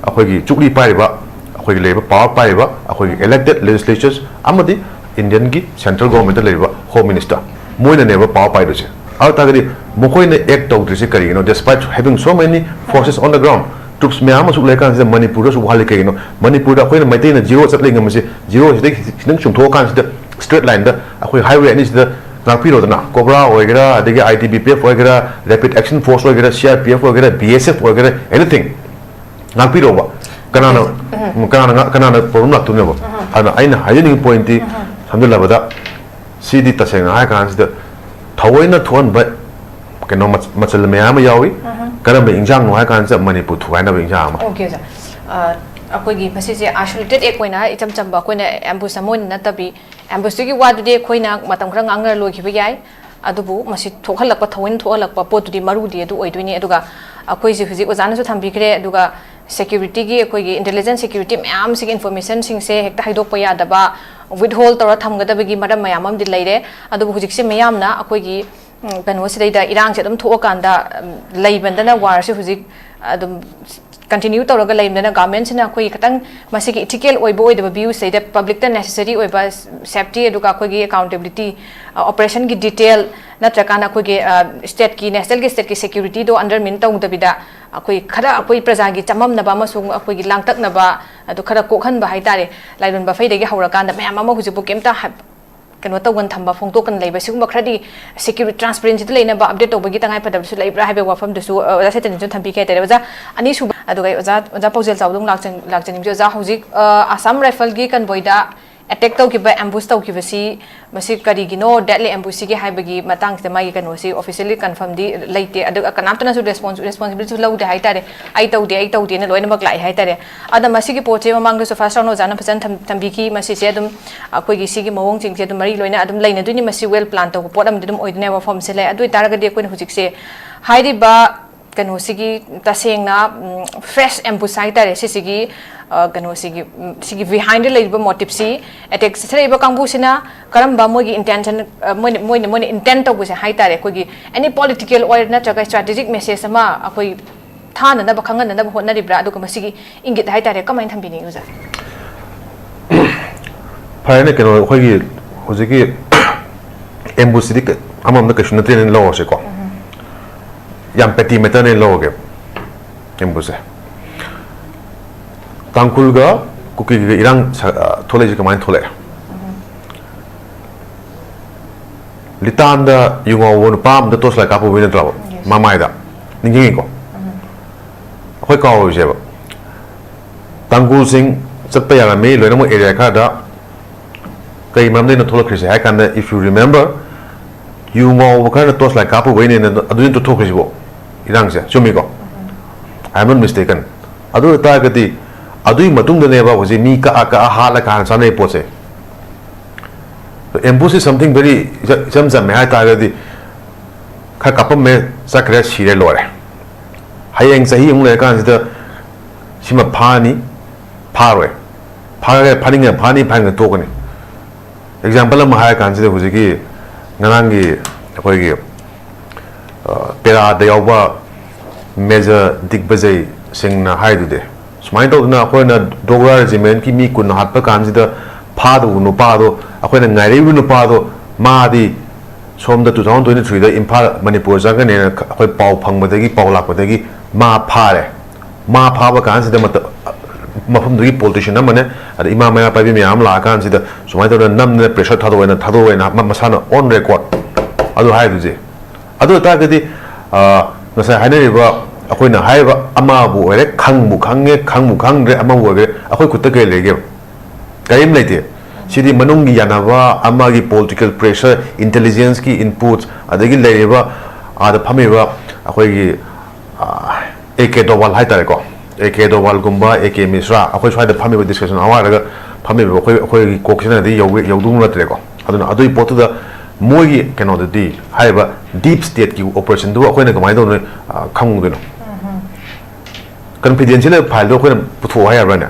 ꯑꯩꯈꯣꯏꯒꯤ ꯆꯨꯛꯂꯤ ꯄꯥꯏꯔꯤꯕ, ꯑꯩꯈꯣꯏꯒꯤ ꯂꯩꯔꯤꯕ power ꯄꯥꯏꯔꯤꯕ, ꯑꯩꯈꯣꯏꯒꯤ elected legislatures ꯑꯃꯗꯤ Indian ꯒꯤ central government ꯇ ꯂꯩꯔꯤꯕ Home Minister, ꯃꯣꯏꯅꯅꯦꯕ power ꯄꯥꯏꯗꯣꯏꯁꯦ꯫ ꯑꯗꯨ ꯇꯥꯔꯒꯗꯤ ꯃꯈꯣꯏꯅ act ꯇꯧꯗ꯭ꯔꯤꯁꯦ ꯀꯔꯤꯒꯤꯅꯣ? Despite having so many forces on the ground, troops ꯃꯌꯥꯝ ꯑꯃꯁꯨ ꯂꯩꯔꯀꯥꯟꯁꯤꯗ ꯃꯅꯤꯄꯨꯔꯗ ꯑꯁꯨꯛ ꯋꯥꯍꯜꯂꯤ ꯀꯩꯒꯤꯅꯣ? ꯃꯅꯤꯄꯨꯔꯗ ꯑꯩꯈꯣꯏꯅ ꯃꯩꯇꯩꯅ zero ꯆꯠꯂ ꯉꯝꯃꯤꯁꯦ, zero ꯁꯤꯗꯒꯤ ꯈꯤꯇꯪ ꯆꯨꯝꯊꯣꯛꯑꯀꯥꯟꯁꯤꯗ straight line ꯗ ꯑꯩꯈꯣꯏ highway ꯑꯅꯤꯁꯤꯗ ꯉꯥꯛꯄꯤꯔꯣꯗꯅ꯫ COBRA ꯑꯣꯏꯒꯦꯔꯥ, ꯑꯗꯒꯤ I T B P F ꯑꯣꯏꯒꯦꯔꯥ, Rapid Action Force ꯑꯣꯏꯒꯦꯔꯥ, C R P F ꯑꯣꯏꯒꯦꯔꯥ, B S F ꯑꯣꯏꯒꯦꯔꯥ, anything, ꯉꯥꯛꯄꯤꯔꯣꯕ꯫ ꯀꯅꯥꯅ, ꯎꯝ꯫ ꯀꯅꯥꯅ ꯉꯥ-, ꯀꯅꯥꯅ problem ꯂꯥꯛꯇꯣꯏꯅꯣꯕ? ꯑꯗꯨꯅ ꯑꯩꯅ ꯍꯥꯏꯖꯅꯤꯡꯉꯤ point ꯇꯤ, ꯁꯝꯖꯤꯜꯂꯕꯗ, ꯁꯤꯗꯤ ꯇꯁꯦꯡꯅ ꯍꯥꯏꯔ ꯀꯥꯟꯁꯤꯗ ꯊꯑꯣꯏꯅ ꯊꯣꯛꯍꯟꯕ ꯀꯩꯅꯣ ꯃꯆ-, ꯃꯆꯜ ꯃꯌꯥꯝ ꯑꯃ ꯌꯥꯎꯏ꯫ ꯀꯔꯝꯕ ꯏꯟꯖꯥꯡꯅꯣ ꯍꯥꯏ ꯀꯥꯟꯁꯤꯗ ꯃꯅꯤꯄꯨꯔ ꯊꯨꯒꯥꯏꯅꯕ ꯏꯟꯖꯥꯡ ꯑꯃ꯫ Okay, sir꯫ ꯑ, ꯑꯩꯈꯣꯏꯒꯤ ꯃꯁꯤꯁꯦ isolated act ꯑꯣꯏꯅ ꯏꯆꯝ ꯆꯝꯕ ꯑꯩꯈꯣꯏꯅ ambush ꯑꯃ ꯑꯣꯏꯅ ꯅꯠꯇꯕꯤ, ambush ꯇꯨꯒꯤ ꯋꯥꯗꯨꯗꯤ ꯑꯩꯈꯣꯏꯅ ꯃꯇꯝ ꯈꯔ ꯉꯥꯡꯅꯔ ꯂꯣꯏꯈꯤꯕ ꯌꯥꯏ꯫ ꯑꯗꯨꯕꯨ ꯃꯁꯤ ꯊꯣꯛꯍꯜꯂꯛꯄ, ꯊꯑꯣꯏꯅ ꯊꯣꯛꯍꯜꯂꯛꯄ ꯄꯣꯠꯇꯨꯗꯤ ꯃꯔꯨꯗꯤ ꯑꯗꯨ ꯑꯣꯏꯗꯣꯏꯅꯤ꯫ ꯑꯗꯨꯒ ꯑꯩꯈꯣꯏꯁꯦ ꯍꯧꯖꯤꯛ ꯑꯣꯖꯥꯅꯁꯨ ꯊꯝꯕꯤꯈ꯭ꯔꯦ, ꯑꯗꯨꯒ security ꯒꯤ, ꯑꯩꯈꯣꯏꯒꯤ intelligence security ꯃꯌꯥꯝꯁꯤꯒꯤ information ꯁꯤꯡꯁꯦ ꯍꯦꯛꯇ ꯍꯥꯏꯗꯣꯛꯄ ꯌꯥꯗꯕ, withhold ꯇꯧꯔ ꯊꯝꯒꯗꯕꯒꯤ ꯃꯔꯝ ꯃꯌꯥꯝ ꯑꯃꯗꯤ ꯂꯩꯔꯦ꯫ ꯑꯗꯨꯕꯨ ꯍꯧꯖꯤꯛꯁꯦ ꯃꯤꯌꯥꯝꯅ ꯑꯩꯈꯣꯏꯒꯤ ꯎꯝ, ꯀꯩꯅꯣꯁꯤꯗꯩꯗ ꯏꯔꯥꯡꯁꯦ ꯑꯗꯨꯝ ꯊꯣꯛꯑꯀꯥꯟꯗ, ꯎꯝ, ꯂꯩꯕꯗꯅ ꯋꯥꯔꯁꯦ ꯍꯧꯖꯤꯛ ꯑꯗꯨꯝ ꯀꯟꯇꯤꯅ꯭ꯌꯨ ꯇꯧꯔꯒ ꯂꯩꯕꯗꯅ ꯒꯚꯔꯟꯃꯦꯟꯠꯁꯤꯅ ꯑꯩꯈꯣꯏꯒꯤ ꯈꯤꯇꯪ ꯃꯁꯤꯒꯤ ꯏꯊꯤꯀꯦꯜ ꯑꯣꯏꯕ ꯑꯣꯏꯗꯕ ꯚ꯭ꯌꯨꯁꯤꯗꯩꯗ ꯄꯕ꯭ꯂꯤꯛꯇ ꯅꯦꯁꯦꯁꯔꯤ ꯑꯣꯏꯕ ꯁꯦꯐꯇꯤ, ꯑꯗꯨꯒ ꯑꯩꯈꯣꯏꯒꯤ ꯑꯦꯀꯥꯎꯟꯇꯦꯕꯤꯂꯤꯇꯤ, ꯑꯣꯄꯔꯦꯁꯟꯒꯤ ꯗꯤꯇꯦꯜ ꯅꯠꯇ꯭ꯔꯀꯥꯟꯗ ꯑꯩꯈꯣꯏꯒꯤ, ꯑ, ꯁ꯭ꯇꯦꯠꯀꯤ, ꯅꯦꯁꯅꯦꯜꯒꯤ ꯁ꯭ꯇꯦꯠꯀꯤ ꯁꯦꯀ꯭ꯌꯨꯔꯤꯇꯤꯗꯣ ꯑꯟꯗꯔꯃꯤꯟ ꯇꯧꯗꯕꯤꯗ ꯑꯩꯈꯣꯏ ꯈꯔ ꯑꯩꯈꯣꯏ ꯄ꯭ꯔꯖꯥꯒꯤ ꯆꯃꯝꯅꯕ ꯑꯃꯁꯨꯡ ꯑꯩꯈꯣꯏꯒꯤ ꯂꯥꯡꯇꯛꯅꯕ ꯑꯗꯨ ꯈꯔ ꯀꯣꯛꯍꯟꯕ ꯍꯥꯏꯇꯥꯔꯦ꯫ ꯂꯥꯏꯔꯣꯟꯕ ꯐꯩꯗꯒꯤ ꯍꯧꯔꯀꯥꯟꯗ ꯃꯌꯥꯝ ꯑꯃ ꯍꯧꯖꯤꯛꯄꯨ ꯀꯩꯝꯇ ꯍꯥ-, ꯀꯩꯅꯣ ꯇꯧꯗꯅ ꯊꯝꯕ, ꯐꯣꯡꯗꯣꯛꯇꯅ ꯂꯩꯕ, ꯁꯤꯒꯨꯝꯕ ꯈꯔꯗꯤ ꯁꯦꯀ꯭ꯌꯨꯔꯤ-, ꯇ꯭ꯔꯥꯟꯁꯄꯦꯔꯦꯟꯁꯤꯗ ꯂꯩꯅꯕ ꯑꯞꯗꯦꯠ ꯇꯧꯕꯒꯤ ꯇꯉꯥꯏꯐꯗꯕꯁꯨ ꯂꯩꯕ꯭ꯔꯥ ꯍꯥꯏꯕꯒꯤ ꯋꯥꯐꯝꯗꯨꯁꯨ, ꯑ, ꯑꯣꯖꯥ ꯁꯩꯇꯟꯅꯁꯨ ꯊꯝꯕꯤꯈꯤ ꯍꯥꯏꯇꯥꯔꯦ꯫ ꯑꯣꯖꯥ, ꯑꯅꯤꯁꯨꯕ, ꯑꯗꯨꯒ ꯑꯩ ꯑꯣꯖꯥ, ꯑꯣꯖꯥ ꯄꯥꯎꯖꯦꯜ ꯆꯥꯎꯗ ꯑꯃꯨꯛ ꯂꯥꯛꯆ-, ꯂꯥꯛꯆꯅꯤꯡꯖꯩ꯫ ꯑꯣꯖꯥ, ꯍꯧꯖꯤꯛ, ꯑ, ꯑꯁꯥꯝ ꯔꯥꯏꯐꯜꯒꯤ ꯀꯟꯚꯣꯏꯗ ꯑꯦꯇꯦꯛ ꯇꯧꯈꯤꯕ, ꯑꯦꯝꯕꯨꯁ ꯇꯧꯈꯤꯕꯁꯤ, ꯃꯁꯤ ꯀꯔꯤꯒꯤꯅꯣ, ꯗꯦꯠꯂꯤ ꯑꯦꯝꯕꯨꯁꯁꯤꯒꯤ ꯍꯥꯏꯕꯒꯤ ꯃꯇꯥꯡꯁꯤꯗ ꯃꯥꯒꯤ ꯀꯩꯅꯣꯁꯤ ꯑꯣꯐꯤꯁꯤꯌꯦꯜꯂꯤ ꯀꯟꯐꯔꯝꯗꯤ ꯂꯩꯇꯦ, ꯑꯗꯨꯒ ꯀꯅꯥꯝꯇꯅꯁꯨ ꯔꯦꯁꯄꯣꯟꯁ-, ꯔꯦꯁꯄꯣꯟꯁꯤꯕꯤꯂꯤꯇꯤꯁꯨ ꯂꯧꯗꯦ ꯍꯥꯏꯇꯥꯔꯦ꯫ "ꯑꯩ ꯇꯧꯗꯦ, ꯑꯩ ꯇꯧꯗꯦꯅ" ꯂꯣꯏꯅꯃꯛ ꯂꯥꯛꯑꯦ ꯍꯥꯏꯇꯥꯔꯦ꯫ ꯑꯗ ꯃꯁꯤꯒꯤ ꯄꯣꯠꯁꯦ ꯃꯃꯥꯡꯗꯁꯨ ꯐꯥꯔꯁ ꯔꯥꯎꯟ ꯑꯣꯖꯥꯅ ꯐꯖꯅ ꯊꯝ-, ꯊꯝꯕꯤꯈꯤ꯫ ꯃꯁꯤꯁꯦ ꯑꯗꯨꯝ ꯑꯩꯈꯣꯏꯒꯤ ꯁꯤꯒꯤ ꯃꯑꯣꯡꯁꯤꯡꯁꯦ ꯑꯗꯨꯝ ꯃꯔꯤ ꯂꯣꯏꯅ ꯑꯗꯨꯝ ꯂꯩꯅꯗꯣꯏꯅꯤ꯫ ꯃꯁꯤ ꯋꯦꯜ ꯄ꯭ꯂꯥꯟ ꯇꯧꯕ ꯄꯣꯠ ꯑꯃꯗꯤ ꯑꯗꯨꯝ ꯑꯣꯏꯗꯣꯏꯅꯦꯕ, ꯋꯥꯐꯝꯁꯦ ꯂꯩ꯫ ꯑꯗꯨ ꯑꯣꯏꯇꯥꯔꯒꯗꯤ ꯑꯩꯈꯣꯏꯅ ꯍꯧꯖꯤꯛꯁꯦ ꯍꯥꯏꯔꯤꯕ ꯀꯩꯅꯣꯁꯤꯒꯤ ꯇꯁꯦꯡꯅ, ꯎꯝ, ꯐ꯭ꯔꯦꯁ ꯑꯦꯝꯕꯨꯁ ꯍꯥꯏꯇꯥꯔꯦ, ꯁꯤꯁꯤꯒꯤ, ꯑ, ꯀꯩꯅꯣꯁꯤꯒꯤ, ꯎꯝ, ꯁꯤꯒꯤ ꯕꯤꯍꯥꯏꯟꯗ ꯂꯩꯔꯤꯕ ꯃꯣꯇꯤꯞꯁꯤ, ꯑꯦꯇꯦꯛ ꯆꯠꯊꯔꯛꯏꯕ ꯀꯥꯡꯕꯨꯁꯤꯅ ꯀꯔꯝꯕ ꯃꯣꯏꯒꯤ ꯏꯟꯇꯦꯟꯁꯟ, ꯑ, ꯃꯣꯏꯅ, ꯃꯣꯏꯅ, ꯃꯣꯏꯅ ꯏꯟꯇꯦꯟ ꯇꯧꯕꯁꯦ ꯍꯥꯏꯇꯥꯔꯦ, ꯑꯩꯈꯣꯏꯒꯤ ꯑꯦꯅꯤ ꯄꯣꯂꯤꯇꯤꯀꯦꯜ ꯑꯣꯏꯔ ꯅꯠꯇ꯭ꯔꯒ ꯁ꯭ꯇ꯭ꯔꯦꯇꯦꯖꯤꯛ ꯃꯦꯁꯦꯖ ꯑꯃ ꯑꯩꯈꯣꯏ ꯊꯥꯅꯅꯕ, ꯈꯪꯍꯟꯅꯅꯕ ꯍꯣꯠꯅꯔꯤꯕ꯭ꯔꯥ? ꯑꯗꯨꯒ ꯃꯁꯤꯒꯤ ꯏꯪꯒꯤꯠ ꯍꯥꯏꯇꯥꯔꯦ, ꯀꯃꯥꯏꯅ ꯊꯝꯕꯤꯅꯤꯡꯉꯤ, ꯑꯣꯖꯥ? ꯐꯔꯦꯅꯦ, ꯀꯩꯅꯣ, ꯑꯩꯈꯣꯏꯒꯤ ꯍꯧꯖꯤꯛꯀꯤ ꯑꯦꯝꯕꯨꯁꯁꯤꯗꯤ ꯀ-, ꯑꯃꯔꯣꯝꯗ ꯀꯩꯁꯨ ꯅꯠꯇꯦꯅ ꯂꯧꯔꯁꯦꯀꯣ꯫ ꯌꯥꯝ ꯄꯦꯇꯤ ꯃꯦꯇꯔꯅꯦꯅ ꯂꯧꯔꯒꯦ ꯑꯦꯝꯕꯨꯁꯁꯦ꯫ ꯇꯥꯡꯈꯨꯜꯒ ꯀꯨꯀꯤꯒ ꯏꯔꯥꯡ ꯁ-, ꯑ, ꯊꯣꯛꯂꯛꯏꯁꯦ ꯀꯃꯥꯏꯅ ꯊꯣꯛꯂꯛꯑꯦ? ꯂꯤꯇꯥꯟꯗ ꯌꯨ ꯉꯥꯎꯕ ꯅꯨꯄꯥ ꯑꯃꯗ ꯇꯣꯔꯆ ꯂꯥꯏꯠ ꯀꯥꯞꯄꯨꯕꯩ ꯅꯠꯇ꯭ꯔꯕ? ꯃꯃꯥꯏꯗ꯫ ꯅꯤꯡꯁꯤꯡꯉꯤꯀꯣ? ꯑꯩꯈꯣꯏ ꯀꯥꯎꯔꯣꯏꯁꯦꯕ꯫ ꯇꯥꯡꯈꯨꯜꯁꯤꯡ ꯆꯠꯄ ꯌꯥꯔꯝꯃꯤ ꯂꯣꯏꯅꯃꯛ ꯑꯦꯔꯤꯌꯥ ꯈꯔꯗ꯫ ꯀꯩ ꯃꯔꯝꯗꯩꯅꯣ ꯊꯣꯛꯂꯛꯈ꯭ꯔꯤꯁꯦ ꯍꯥꯏ ꯀꯥꯟꯗ, if you remember, ꯌꯨ ꯉꯥꯎꯕ ꯈꯔꯅ ꯇꯣꯔꯆ ꯂꯥꯏꯠ ꯀꯥꯞꯄꯨꯕꯩꯅꯦꯅ ꯑꯗꯨ ꯅꯠꯇ꯭ꯔꯣ ꯊꯣꯛꯈ꯭ꯔꯤꯁꯤꯕꯣ? ꯏꯔꯥꯡꯁꯦ ꯆꯨꯝꯃꯤꯀꯣ? I am not mistaken꯫ ꯑꯗꯨ ꯑꯣꯏꯇꯥꯔꯒꯗꯤ ꯑꯗꯨꯒꯤ ꯃꯇꯨꯡꯗꯅꯦꯕ ꯍꯧꯖꯤꯛ ꯃꯤ ꯀꯛꯑ ꯀꯛꯑ ꯍꯥꯠꯂ ꯀꯥꯟꯅ ꯆꯥꯅꯩ ꯄꯣꯠꯁꯦ꯫ Ambush is something very ꯏꯆꯝ ꯆꯝꯃꯦ ꯍꯥꯏ ꯇꯥꯔꯒꯗꯤ, ꯈꯔ ꯀꯥꯞꯄꯝꯃꯦ, ꯆꯠꯈ꯭ꯔꯦ, ꯁꯤꯔꯦ, ꯂꯣꯏꯔꯦ꯫ ꯍꯌꯦꯡ ꯆꯍꯤ ꯑꯃꯨꯛ ꯂꯩꯔꯀꯥꯟꯁꯤꯗ ꯁꯤꯃ ꯐꯥꯅꯤ, ꯐꯥꯔꯣꯏ, ꯐꯥꯔꯒ ꯐꯥꯅꯤꯡꯉ ꯐꯥꯅꯤ, ꯐꯥꯅꯤꯡꯉ ꯇꯣꯛꯀꯅꯤ꯫ ꯑꯦꯛꯖꯥꯝꯄꯜ ꯑꯃ ꯍꯥꯏꯔ ꯀꯥꯟꯁꯤꯗ ꯍꯧꯖꯤꯛꯀꯤ ꯉꯔꯥꯡꯒꯤ ꯑꯩꯈꯣꯏꯒꯤ ꯄꯦꯔꯥꯗ ꯌꯥꯎꯕ ꯃꯦꯖꯔ ꯗꯤꯒꯕꯖꯩ ꯁꯤꯡꯅ ꯍꯥꯏꯗꯨꯗꯤ, ꯁꯨꯃꯥꯏꯅ ꯇꯧꯗꯅ ꯑꯩꯈꯣꯏꯅ ꯗꯣꯒ꯭ꯔꯥ ꯔꯦꯖꯤꯃꯦꯟꯠꯀꯤ ꯃꯤ ꯀꯨꯟ ꯍꯥꯠꯄ ꯀꯥꯟꯁꯤꯗ ꯐꯥꯗꯧꯕ ꯅꯨꯄꯥꯗꯣ, ꯑꯩꯈꯣꯏꯅ ꯉꯥꯏꯔꯛꯏꯕ ꯅꯨꯄꯥꯗꯣ, ꯃꯥꯗꯤ ꯁꯣꯝꯗ two thousand twenty threeꯗ Imphal, Manipur ꯆꯪꯒꯅꯦꯅ ꯑꯩꯈꯣꯏ ꯄꯥꯎ ꯐꯪꯕꯗꯒꯤ, ꯄꯥꯎ ꯂꯥꯛꯄꯗꯒꯤ ꯃꯥ ꯐꯥꯔꯦ꯫ ꯃꯥ ꯐꯥꯕ ꯀꯥꯟꯁꯤꯗ ꯃꯐꯝꯗꯨꯒꯤ ꯄꯣꯂꯤꯇꯤꯁꯤꯌꯟ ꯑꯃꯅꯦ, ꯑꯗ ꯏꯃꯥ ꯃꯩꯔꯥ ꯄꯥꯏꯕꯤ ꯃꯌꯥꯝ ꯑꯃ ꯂꯥꯛꯑꯀꯥꯟꯁꯤꯗ ꯁꯨꯃꯥꯏꯅ ꯇꯧꯗꯅ ꯅꯝꯗꯅ ꯄ꯭ꯔꯦꯁꯔ ꯊꯥꯗꯣꯛꯑꯦꯅ, ꯊꯥꯗꯣꯛꯑꯦꯅ ꯃꯁꯥꯅ ꯑꯣꯟ ꯔꯦꯀꯣꯔꯗ ꯑꯗꯨ ꯍꯥꯏꯗꯨꯁꯦ꯫ ꯑꯗꯨ ꯑꯣꯏꯇꯥꯔꯒꯗꯤ ꯉꯁꯥꯏ ꯍꯥꯏꯅꯔꯤꯕ, ꯑꯩꯈꯣꯏꯅ ꯍꯥꯏꯔꯤꯕ ꯑꯃꯕꯨ ꯑꯣꯏꯔꯦ, ꯈꯪꯕꯨ ꯈꯪꯉꯦ, ꯈꯪꯕꯨ ꯈꯪꯗ꯭ꯔꯦ, ꯑꯃꯕꯨ ꯑꯣꯏꯔꯦ, ꯑꯩꯈꯣꯏ ꯈꯨꯠꯇ ꯀꯔꯤ ꯂꯩꯒꯦꯕ? ꯀꯔꯤꯝ ꯂꯩꯇꯦ꯫ ꯁꯤꯗꯤ ꯃꯅꯨꯡꯒꯤ ꯌꯥꯅꯕ, ꯑꯃꯒꯤ ꯄꯣꯂꯤꯇꯤꯀꯦꯜ ꯄ꯭ꯔꯦꯁꯔ, ꯏꯟꯇꯦꯂꯤꯖꯦꯟꯁꯀꯤ ꯏꯟꯄꯨꯠꯁ, ꯑꯗꯒꯤ ꯂꯩꯔꯤꯕ ꯑꯥꯗ ꯐꯝꯃꯤꯕ ꯑꯩꯈꯣꯏꯒꯤ ꯑꯦ ꯀꯦ ꯗꯣꯋꯥꯜ ꯍꯥꯏꯇꯥꯔꯦꯀꯣ, ꯑꯦ ꯀꯦ ꯗꯣꯋꯥꯜꯒꯨꯝꯕ, ꯑꯦ ꯀꯦ ꯃꯤꯁ꯭ꯔꯥ, ꯑꯩꯈꯣꯏ ꯁ꯭ꯋꯥꯏꯗ ꯐꯝꯃꯤꯕ ꯗꯤꯁꯀꯁꯟ ꯑꯋꯥꯔꯗꯒ ꯐꯝꯃꯤꯕ ꯑꯩꯈꯣꯏ, ꯑꯩꯈꯣꯏꯒꯤ ꯀꯣꯛꯁꯤꯅꯗꯤ ꯌꯧꯕ, ꯌꯧꯗꯧ ꯅꯠꯇ꯭ꯔꯦꯀꯣ꯫ ꯑꯗꯨꯅ ꯑꯗꯨꯒꯤ ꯄꯣꯠꯇꯨꯗ ꯃꯣꯏꯒꯤ ꯀꯩꯅꯣꯗꯗꯤ, ꯍꯥꯏꯔꯤꯕ ꯗꯤꯞ ꯁ꯭ꯇꯦꯠꯀꯤ ꯑꯣꯄꯔꯦꯁꯟꯗꯨꯕꯨ ꯑꯩꯈꯣꯏꯅ ꯀꯃꯥꯏꯅ ꯇꯧꯗꯣꯏꯅꯣ ꯈꯪꯗꯣꯏꯅꯣ? ꯀꯟꯐꯤꯗꯦꯟꯁꯤꯌꯦꯜ ꯐꯥꯏꯜꯗꯣ ꯑꯩꯈꯣꯏꯅ ꯄꯨꯊꯣꯛꯑꯣ ꯍꯥꯏ ꯌꯥꯕ꯭ꯔꯥꯅꯦ?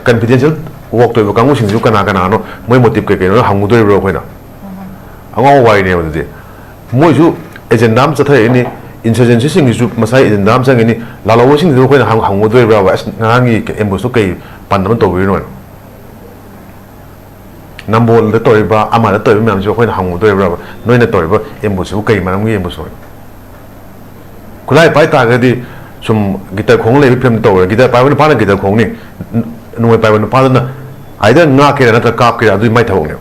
ꯀꯟꯐꯤꯗꯦꯟꯁꯤꯌꯦꯜ ꯋꯥꯛ ꯇꯧꯔꯤꯕ ꯀꯥꯡꯕꯨꯁꯤꯡꯁꯤꯁꯨ ꯀꯅꯥ ꯀꯅꯥꯅꯣ, ꯃꯣꯏ ꯃꯣꯇꯤꯞ ꯀꯩ ꯀꯩꯅꯣ ꯍꯪꯉꯨꯗꯣꯔꯤꯕ꯭ꯔꯣ ꯑꯩꯈꯣꯏꯅ? ꯑꯉꯥꯎꯕ ꯋꯥꯔꯤꯅꯦꯕ ꯑꯗꯨꯗꯤ꯫ ꯃꯣꯏꯁꯨ ꯑꯦꯖꯦꯟꯗꯥ ꯑꯃ ꯆꯠꯊꯔꯛꯏꯅꯤ, ꯏꯟꯁꯔꯖꯦꯟꯁꯤꯁꯤꯡꯒꯤꯁꯨ ꯃꯁꯥꯒꯤ ꯑꯦꯖꯦꯟꯗꯥ ꯑꯃ ꯆꯪꯉꯤꯅꯤ, ꯂꯥꯜꯍꯧꯕꯁꯤꯡꯁꯤꯁꯨ ꯑꯩꯈꯣꯏꯅ ꯍꯪ-, ꯍꯪꯉꯨꯗꯣꯔꯤꯕ꯭ꯔꯥꯕ? ꯑꯁ, ꯉꯔꯥꯡꯒꯤ ꯑꯦꯝꯕꯨꯁꯇꯣ ꯀꯩ ꯄꯥꯟꯗꯝ ꯇꯧꯕꯤꯔꯤꯅꯣ? ꯅꯝꯕꯣꯜꯗ ꯇꯧꯔꯤꯕ, ꯑꯃꯗ ꯇꯧꯔꯤꯕ ꯃꯌꯥꯝꯁꯤꯕꯨ ꯑꯩꯈꯣꯏꯅ ꯍꯪꯉꯨꯗꯣꯏꯔꯤꯕ꯭ꯔꯕ? ꯅꯣꯏꯅ ꯇꯧꯔꯤꯕ ꯑꯦꯝꯕꯨꯁꯁꯤꯕꯨ ꯀꯩ ꯃꯔꯝꯒꯤ ꯑꯦꯝꯕꯨꯁꯅꯣ? ꯈꯨꯠꯂꯥꯏ ꯄꯥꯏ ꯇꯥꯔꯒꯗꯤ ꯁꯨꯝ ꯒꯤꯇꯔ ꯈꯣꯡ ꯂꯩꯕ ꯐꯤꯂꯝ ꯇꯧꯔꯦ꯫ ꯒꯤꯇꯔ ꯄꯥꯏꯕ ꯅꯨꯄꯥꯅ ꯒꯤꯇꯔ ꯈꯣꯡꯅꯤ, ꯅꯣꯡꯃꯩ ꯄꯥꯏꯕ ꯅꯨꯄꯥꯗꯨꯅ either ꯉꯥꯛꯀꯦꯔꯥ ꯅꯠꯇ꯭ꯔꯒ ꯀꯥꯞꯀꯦꯔꯥ, ꯑꯗꯨꯗꯤ ꯃꯥꯏ ꯊꯕꯛꯅꯦꯕ꯫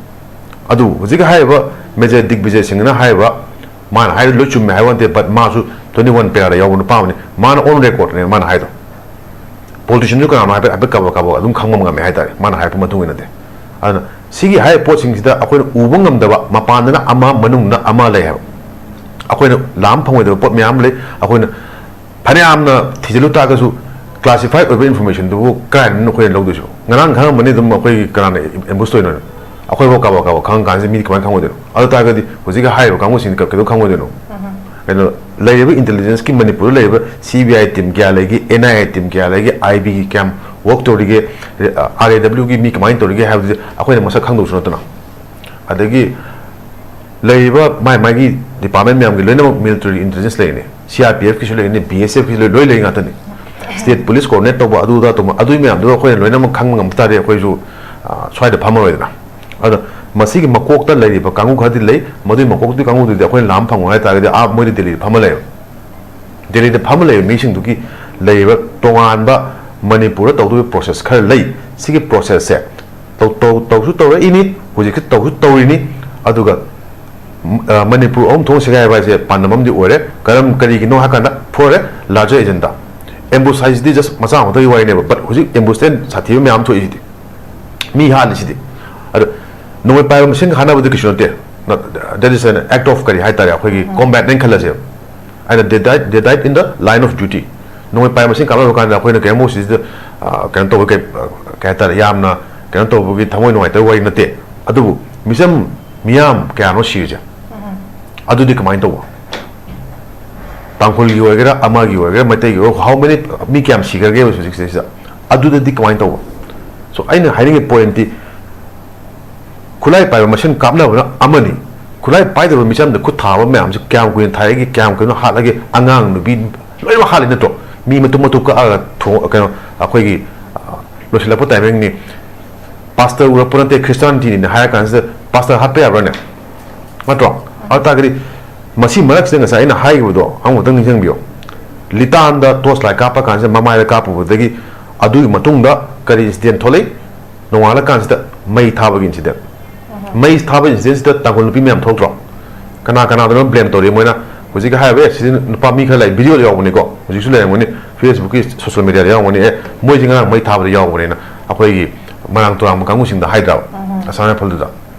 ꯑꯗꯨ ꯍꯧꯖꯤꯛ ꯍꯥꯏꯔꯤꯕ ꯃꯦꯖꯔ ꯗꯤꯒꯕꯤꯖꯌ ꯁꯤꯡꯅ ꯍꯥꯏꯔꯤꯕ, ꯃꯥꯅ ꯍꯥꯏꯔꯤꯗꯨ ꯂꯣꯏ ꯆꯨꯝꯃꯦ ꯍꯥꯏꯕ ꯅꯠꯇꯦ, but ꯃꯥꯁꯨ twenty one ꯄꯦꯔꯥꯗ ꯌꯥꯎꯕ ꯅꯨꯄꯥ ꯑꯃꯅꯤ, ꯃꯥꯅ on record ꯅꯦ ꯃꯥꯅ ꯍꯥꯏꯗꯣ꯫ ꯄꯣꯂꯤꯇꯤꯁꯤꯌꯟꯁꯨ ꯀꯅꯥꯅꯣ ꯍꯥꯏꯐꯦꯠ, ꯍꯥꯏꯐꯦꯠ ꯀꯥꯕꯛ ꯀꯥꯕꯛ ꯑꯗꯨꯝ ꯈꯪꯕ ꯉꯝꯃꯦ ꯍꯥꯏꯇꯥꯔꯦ, ꯃꯥꯅ ꯍꯥꯏꯔꯛꯄ ꯃꯇꯨꯡ ꯏꯟꯅꯗꯤ꯫ ꯑꯗꯨꯅ ꯁꯤꯒꯤ ꯍꯥꯏꯔꯤꯕ ꯄꯣꯠꯁꯤꯡꯁꯤꯗ ꯑꯩꯈꯣꯏꯅ ꯎꯕ ꯉꯝꯗꯕ, ꯃꯄꯥꯟꯗꯅ ꯑꯃ, ꯃꯅꯨꯡꯗꯅ ꯑꯃ ꯂꯩ ꯍꯥꯏꯕ꯫ ꯑꯩꯈꯣꯏꯅ ꯂꯥꯝ ꯐꯪꯉꯣꯏꯗꯕ ꯄꯣꯠ ꯃꯌꯥꯝ ꯂꯩ꯫ ꯑꯩꯈꯣꯏꯅ ꯐꯅꯌꯥꯝꯅ ꯊꯤꯖꯤꯜꯂꯨ ꯇꯥꯔꯒꯁꯨ, classified ꯑꯣꯏꯕ information ꯗꯨꯕꯨ ꯀꯗꯥꯏꯗꯅꯣ ꯑꯩꯈꯣꯏꯅ ꯂꯧꯗꯣꯏꯁꯤꯕꯣ? ꯉꯔꯥꯡ ꯈꯪꯉꯝꯕꯅꯤ ꯑꯗꯨꯝ ꯑꯩꯈꯣꯏꯒꯤ ꯀꯅꯥꯅ ambush ꯇꯧꯔꯤꯅꯣ? ꯑꯩꯈꯣꯏꯐꯥꯎ ꯀꯥꯕꯛ ꯀꯥꯕꯛ ꯈꯪꯉ ꯀꯥꯟꯁꯤꯗ ꯃꯤꯗꯤ ꯀꯃꯥꯏꯅ ꯈꯪꯉꯣꯏꯗꯣꯏꯅꯣ? ꯑꯗꯨ ꯇꯥꯔꯒꯗꯤ ꯍꯧꯖꯤꯛꯀꯤ ꯍꯥꯏꯔꯤꯕ ꯀꯥꯡꯕꯨꯁꯤꯡꯗꯤ ꯀ-, ꯀꯩꯗꯧ ꯈꯪꯉꯣꯏꯗꯣꯏꯅꯣ? ꯀꯩꯅꯣ, ꯂꯩꯔꯤꯕ intelligence ꯀꯤ, ꯃꯅꯤꯄꯨꯔꯗ ꯂꯩꯔꯤꯕ C B I team ꯀꯌꯥ ꯂꯩꯒꯦ, N I A team ꯀꯌꯥ ꯂꯩꯒꯦ, I B ꯒꯤ ꯀꯌꯥꯝ work ꯇꯧꯔꯤꯒꯦ, R A W ꯒꯤ ꯃꯤ ꯀꯃꯥꯏꯅ ꯇꯧꯔꯤꯒꯦ ꯍꯥꯏꯕꯗꯨꯗꯤ ꯑꯩꯈꯣꯏꯅ ꯃꯁꯛ ꯈꯪꯗꯧꯁꯨ ꯅꯠꯇꯅ꯫ ꯑꯗꯒꯤ ꯂꯩꯔꯤꯕ ꯃꯥꯏ ꯃꯥꯒꯤ department ꯃꯌꯥꯝꯒꯤ ꯂꯣꯏꯅꯃꯛ military intelligence ꯂꯩꯔꯤꯅꯤ, C R P F ꯀꯤꯁꯨ ꯂꯩꯔꯤꯅꯤ, B S F ꯀꯤꯁꯨ ꯂꯩ, ꯂꯣꯏ ꯂꯩꯔꯤ ꯉꯥꯛꯇꯅꯤ꯫ State police coordinate ꯇꯧꯕ, ꯑꯗꯨ ꯑꯗꯥ ꯇꯧꯕ, ꯑꯗꯨꯒꯤ ꯃꯌꯥꯝꯗꯨ ꯑꯩꯈꯣꯏꯅ ꯂꯣꯏꯅꯃꯛ ꯈꯪꯕ ꯉꯝꯕ ꯇꯥꯔꯗꯤ ꯑꯩꯈꯣꯏꯁꯨ, ꯑ, ꯁ꯭ꯋꯥꯏꯗ ꯐꯝꯃꯔꯣꯏꯗꯅ꯫ ꯑꯗꯣ ꯃꯁꯤꯒꯤ ꯃꯀꯣꯛꯇ ꯂꯩꯔꯤꯕ ꯀꯥꯡꯕꯨ ꯈꯔꯗꯤ ꯂꯩ, ꯃꯗꯨꯒꯤ ꯃꯀꯣꯛꯇꯨꯒꯤ ꯀꯥꯡꯕꯨꯗꯨꯗꯤ ꯑꯩꯈꯣꯏꯅ ꯂꯥꯝ ꯐꯪꯉꯣꯏ ꯍꯥꯏ ꯇꯥꯔꯒꯗꯤ ꯑꯥ ꯃꯣꯏꯗꯤ ꯗꯦꯜꯂꯤꯗ ꯐꯝꯃ ꯂꯩꯕ꯫ ꯗꯦꯜꯂꯤꯗ ꯐꯝꯃ ꯂꯩꯕ ꯃꯤꯁꯤꯡꯗꯨꯒꯤ ꯂꯩꯔꯤꯕ ꯇꯣꯉꯥꯟꯕ ꯃꯅꯤꯄꯨꯔꯗ ꯇꯧꯗꯣꯔꯤꯕ process ꯈꯔ ꯂꯩ꯫ ꯁꯤꯒꯤ process ꯁꯦ ꯇꯧ-, ꯇꯧ-, ꯇꯧꯁꯨ ꯇꯧꯔꯛꯏꯅꯤ, ꯍꯧꯖꯤꯛꯁꯨ ꯇꯧꯁꯨ ꯇꯧꯔꯤꯅꯤ꯫ ꯑꯗꯨꯒ, ꯎꯝ, ꯑ, ꯃꯅꯤꯄꯨꯔ ꯑꯍꯨꯝ ꯊꯣꯛꯅ ꯁꯦꯒꯥꯏꯕ ꯍꯥꯏꯁꯦ ꯄꯥꯟꯗꯝ ꯑꯃꯗꯤ ꯑꯣꯏꯔꯦ꯫ ꯀꯔꯝ-, ꯀꯔꯤꯒꯤꯅꯣ ꯍꯥꯏ ꯀꯥꯟꯗ, for a larger agenda꯫ Ambush ꯍꯥꯏꯁꯤꯗꯤ just ꯃꯆꯥ ꯑꯃꯈꯛꯇꯒꯤ ꯋꯥꯔꯤꯅꯦꯕ, but ꯍꯧꯖꯤꯛ ambush ꯇꯩ ꯁꯥꯊꯤꯕ ꯃꯌꯥꯝ ꯊꯣꯛꯏꯁꯤꯗꯤ, ꯃꯤ ꯍꯥꯠꯂꯤꯁꯤꯗꯤ꯫ ꯑꯗꯣ ꯅꯣꯡꯃꯩ ꯄꯥꯏꯕ ꯃꯁꯦꯟ ꯍꯥꯠꯅꯕꯗꯤ ꯀꯩꯁꯨ ꯅꯠꯇꯦ꯫ Not-, that is an act of ꯀꯔꯤ ꯍꯥꯏꯇꯥꯔꯦ, ꯑꯩꯈꯣꯏꯒꯤ combat ꯅꯦꯅ ꯈꯜꯂꯁꯦꯕ꯫ ꯑꯩꯅ they died, they died in the line of duty꯫ ꯅꯣꯡꯃꯩ ꯄꯥꯏꯕ ꯃꯁꯦꯟ ꯀꯥꯞꯅꯕ ꯀꯥꯟꯗ ꯑꯩꯈꯣꯏꯅ ꯀꯩꯒꯨꯝꯕ ꯁꯤꯗ, ꯑ, ꯀꯩꯅꯣ ꯇꯧꯕ, ꯀꯩ, ꯑ, ꯀꯩ ꯍꯥꯏꯇꯥꯔꯦ, ꯌꯥꯝꯅ ꯀꯩꯅꯣ ꯇꯧꯕꯒꯤ ꯊꯃꯣꯏ ꯅꯨꯡꯉꯥꯏꯇꯕ ꯋꯥꯔꯤ ꯅꯠꯇꯦ꯫ ꯑꯗꯨꯕꯨ ꯃꯤꯆꯝ ꯃꯤꯌꯥꯝ ꯀꯌꯥꯅꯣ ꯁꯤꯔꯤꯁꯦ? ꯑꯗꯨꯗꯤ ꯀꯃꯥꯏꯅ ꯇꯧꯕ? ꯇꯥꯡꯈꯨꯜꯒꯤ ꯑꯣꯏꯒꯦꯔꯥ, ꯑꯃꯒꯤ ꯑꯣꯏꯒꯦꯔꯥ, ꯃꯩꯇꯩꯒꯤ ꯑꯣꯏꯒꯦꯔꯥ, how many, ꯃꯤ ꯀꯌꯥꯝ ꯁꯤꯈ꯭ꯔꯒꯦꯕ ꯍꯧꯖꯤꯛꯁꯤꯗꯩꯁꯤꯗ? ꯑꯗꯨꯗꯗꯤ ꯀꯃꯥꯏꯅ ꯇꯧꯕ? So, ꯑꯩꯅ ꯍꯥꯏꯅꯤꯡꯉꯤ point ꯇꯤ, ꯈꯨꯠꯂꯥꯏ ꯄꯥꯏꯕ ꯃꯁꯦꯟ ꯀꯥꯞꯅꯕꯅ ꯑꯃꯅꯤ, ꯈꯨꯠꯂꯥꯏ ꯄꯥꯏꯗꯕ ꯃꯤꯆꯝꯗ ꯈꯨꯠ ꯊꯥꯕ ꯃꯌꯥꯝꯁꯦ ꯀꯌꯥꯝ ꯀꯨꯏꯅ ꯊꯥꯏꯒꯦ, ꯀꯌꯥꯝ ꯀꯨꯏꯅ ꯍꯥꯠꯂꯒꯦ, ꯑꯉꯥꯡ ꯅꯨꯄꯤ ꯂꯣꯏꯅꯃꯛ ꯍꯥꯠꯂꯤ ꯅꯠꯇ꯭ꯔꯣ? ꯃꯤ ꯃꯇꯨꯝ ꯃꯇꯨꯝ ꯀꯛꯑꯒ ꯊꯣꯡ-, ꯀꯩꯅꯣ, ꯑꯩꯈꯣꯏꯒꯤ, ꯑ, ꯂꯣꯏꯁꯤꯜꯂꯛꯄ timing ꯅꯤ꯫ Pastor ꯎꯔꯛꯄ ꯅꯠꯇꯦ, Christianity ꯅꯤꯅ ꯍꯥꯏꯔ ꯀꯥꯟꯁꯤꯗ pastor ꯍꯥꯠꯄ ꯌꯥꯕ꯭ꯔꯥꯅꯦ? ꯅꯠꯇ꯭ꯔꯣ? ꯑꯗꯨ ꯇꯥꯔꯒꯗꯤ ꯃꯁꯤ ꯃꯔꯛꯁꯤꯗ ꯉꯁꯥꯏ ꯑꯩꯅ ꯍꯥꯏꯈꯤꯕꯗꯣ ꯑꯃꯨꯛꯇꯪ ꯅꯤꯡꯁꯤꯡꯕꯤꯌꯣ꯫ ꯂꯤꯇꯥꯟꯗ torch light ꯀꯥꯞꯄ ꯀꯥꯟꯁꯤꯗ ꯃꯃꯥꯏꯗ ꯀꯥꯞꯄꯨꯕꯗꯒꯤ ꯑꯗꯨꯒꯤ ꯃꯇꯨꯡꯗ ꯀꯔꯤ incident ꯊꯣꯛꯂꯛꯏ? ꯅꯣꯡꯉꯥꯜꯂꯀꯥꯟꯁꯤꯗ ꯃꯩ ꯊꯥꯕꯒꯤ incident꯫ ꯃꯩ ꯊꯥꯕ incident ꯁꯤꯗ ꯇꯥꯡꯈꯨꯜ ꯅꯨꯄꯤ ꯃꯌꯥꯝ ꯊꯣꯛꯇ꯭ꯔꯣ? ꯀꯅꯥ ꯀꯅꯥꯗꯅꯣ blame ꯇꯧꯔꯤ ꯃꯣꯏꯅ? ꯍꯧꯖꯤꯛꯀꯤ ꯍꯥꯏꯔꯤꯕ accident ꯅꯨꯄꯥ ꯃꯤ ꯈꯔ ꯂꯩ, video ꯗ ꯌꯥꯎꯕꯅꯤꯀꯣ, ꯍꯧꯖꯤꯛꯁꯨ ꯂꯩꯔꯝꯒꯅꯤ, Facebook ꯀꯤ social media ꯗ ꯌꯥꯎꯔꯝꯒꯅꯤ, "ꯑꯦ, ꯃꯣꯏꯁꯤ ꯉꯔꯥꯡ ꯃꯩ ꯊꯥꯕꯗ ꯌꯥꯎꯕꯅꯦꯅ" ꯑꯩꯈꯣꯏꯒꯤ ꯃꯣꯏꯔꯥꯡ ꯇꯨꯔꯥꯡꯕ ꯀꯥꯡꯕꯨꯁꯤꯡꯗ ꯍꯥꯏꯗ꯭ꯔꯕ? ꯑꯁꯥꯝ ꯔꯥꯏꯐꯜꯗꯨꯗ꯫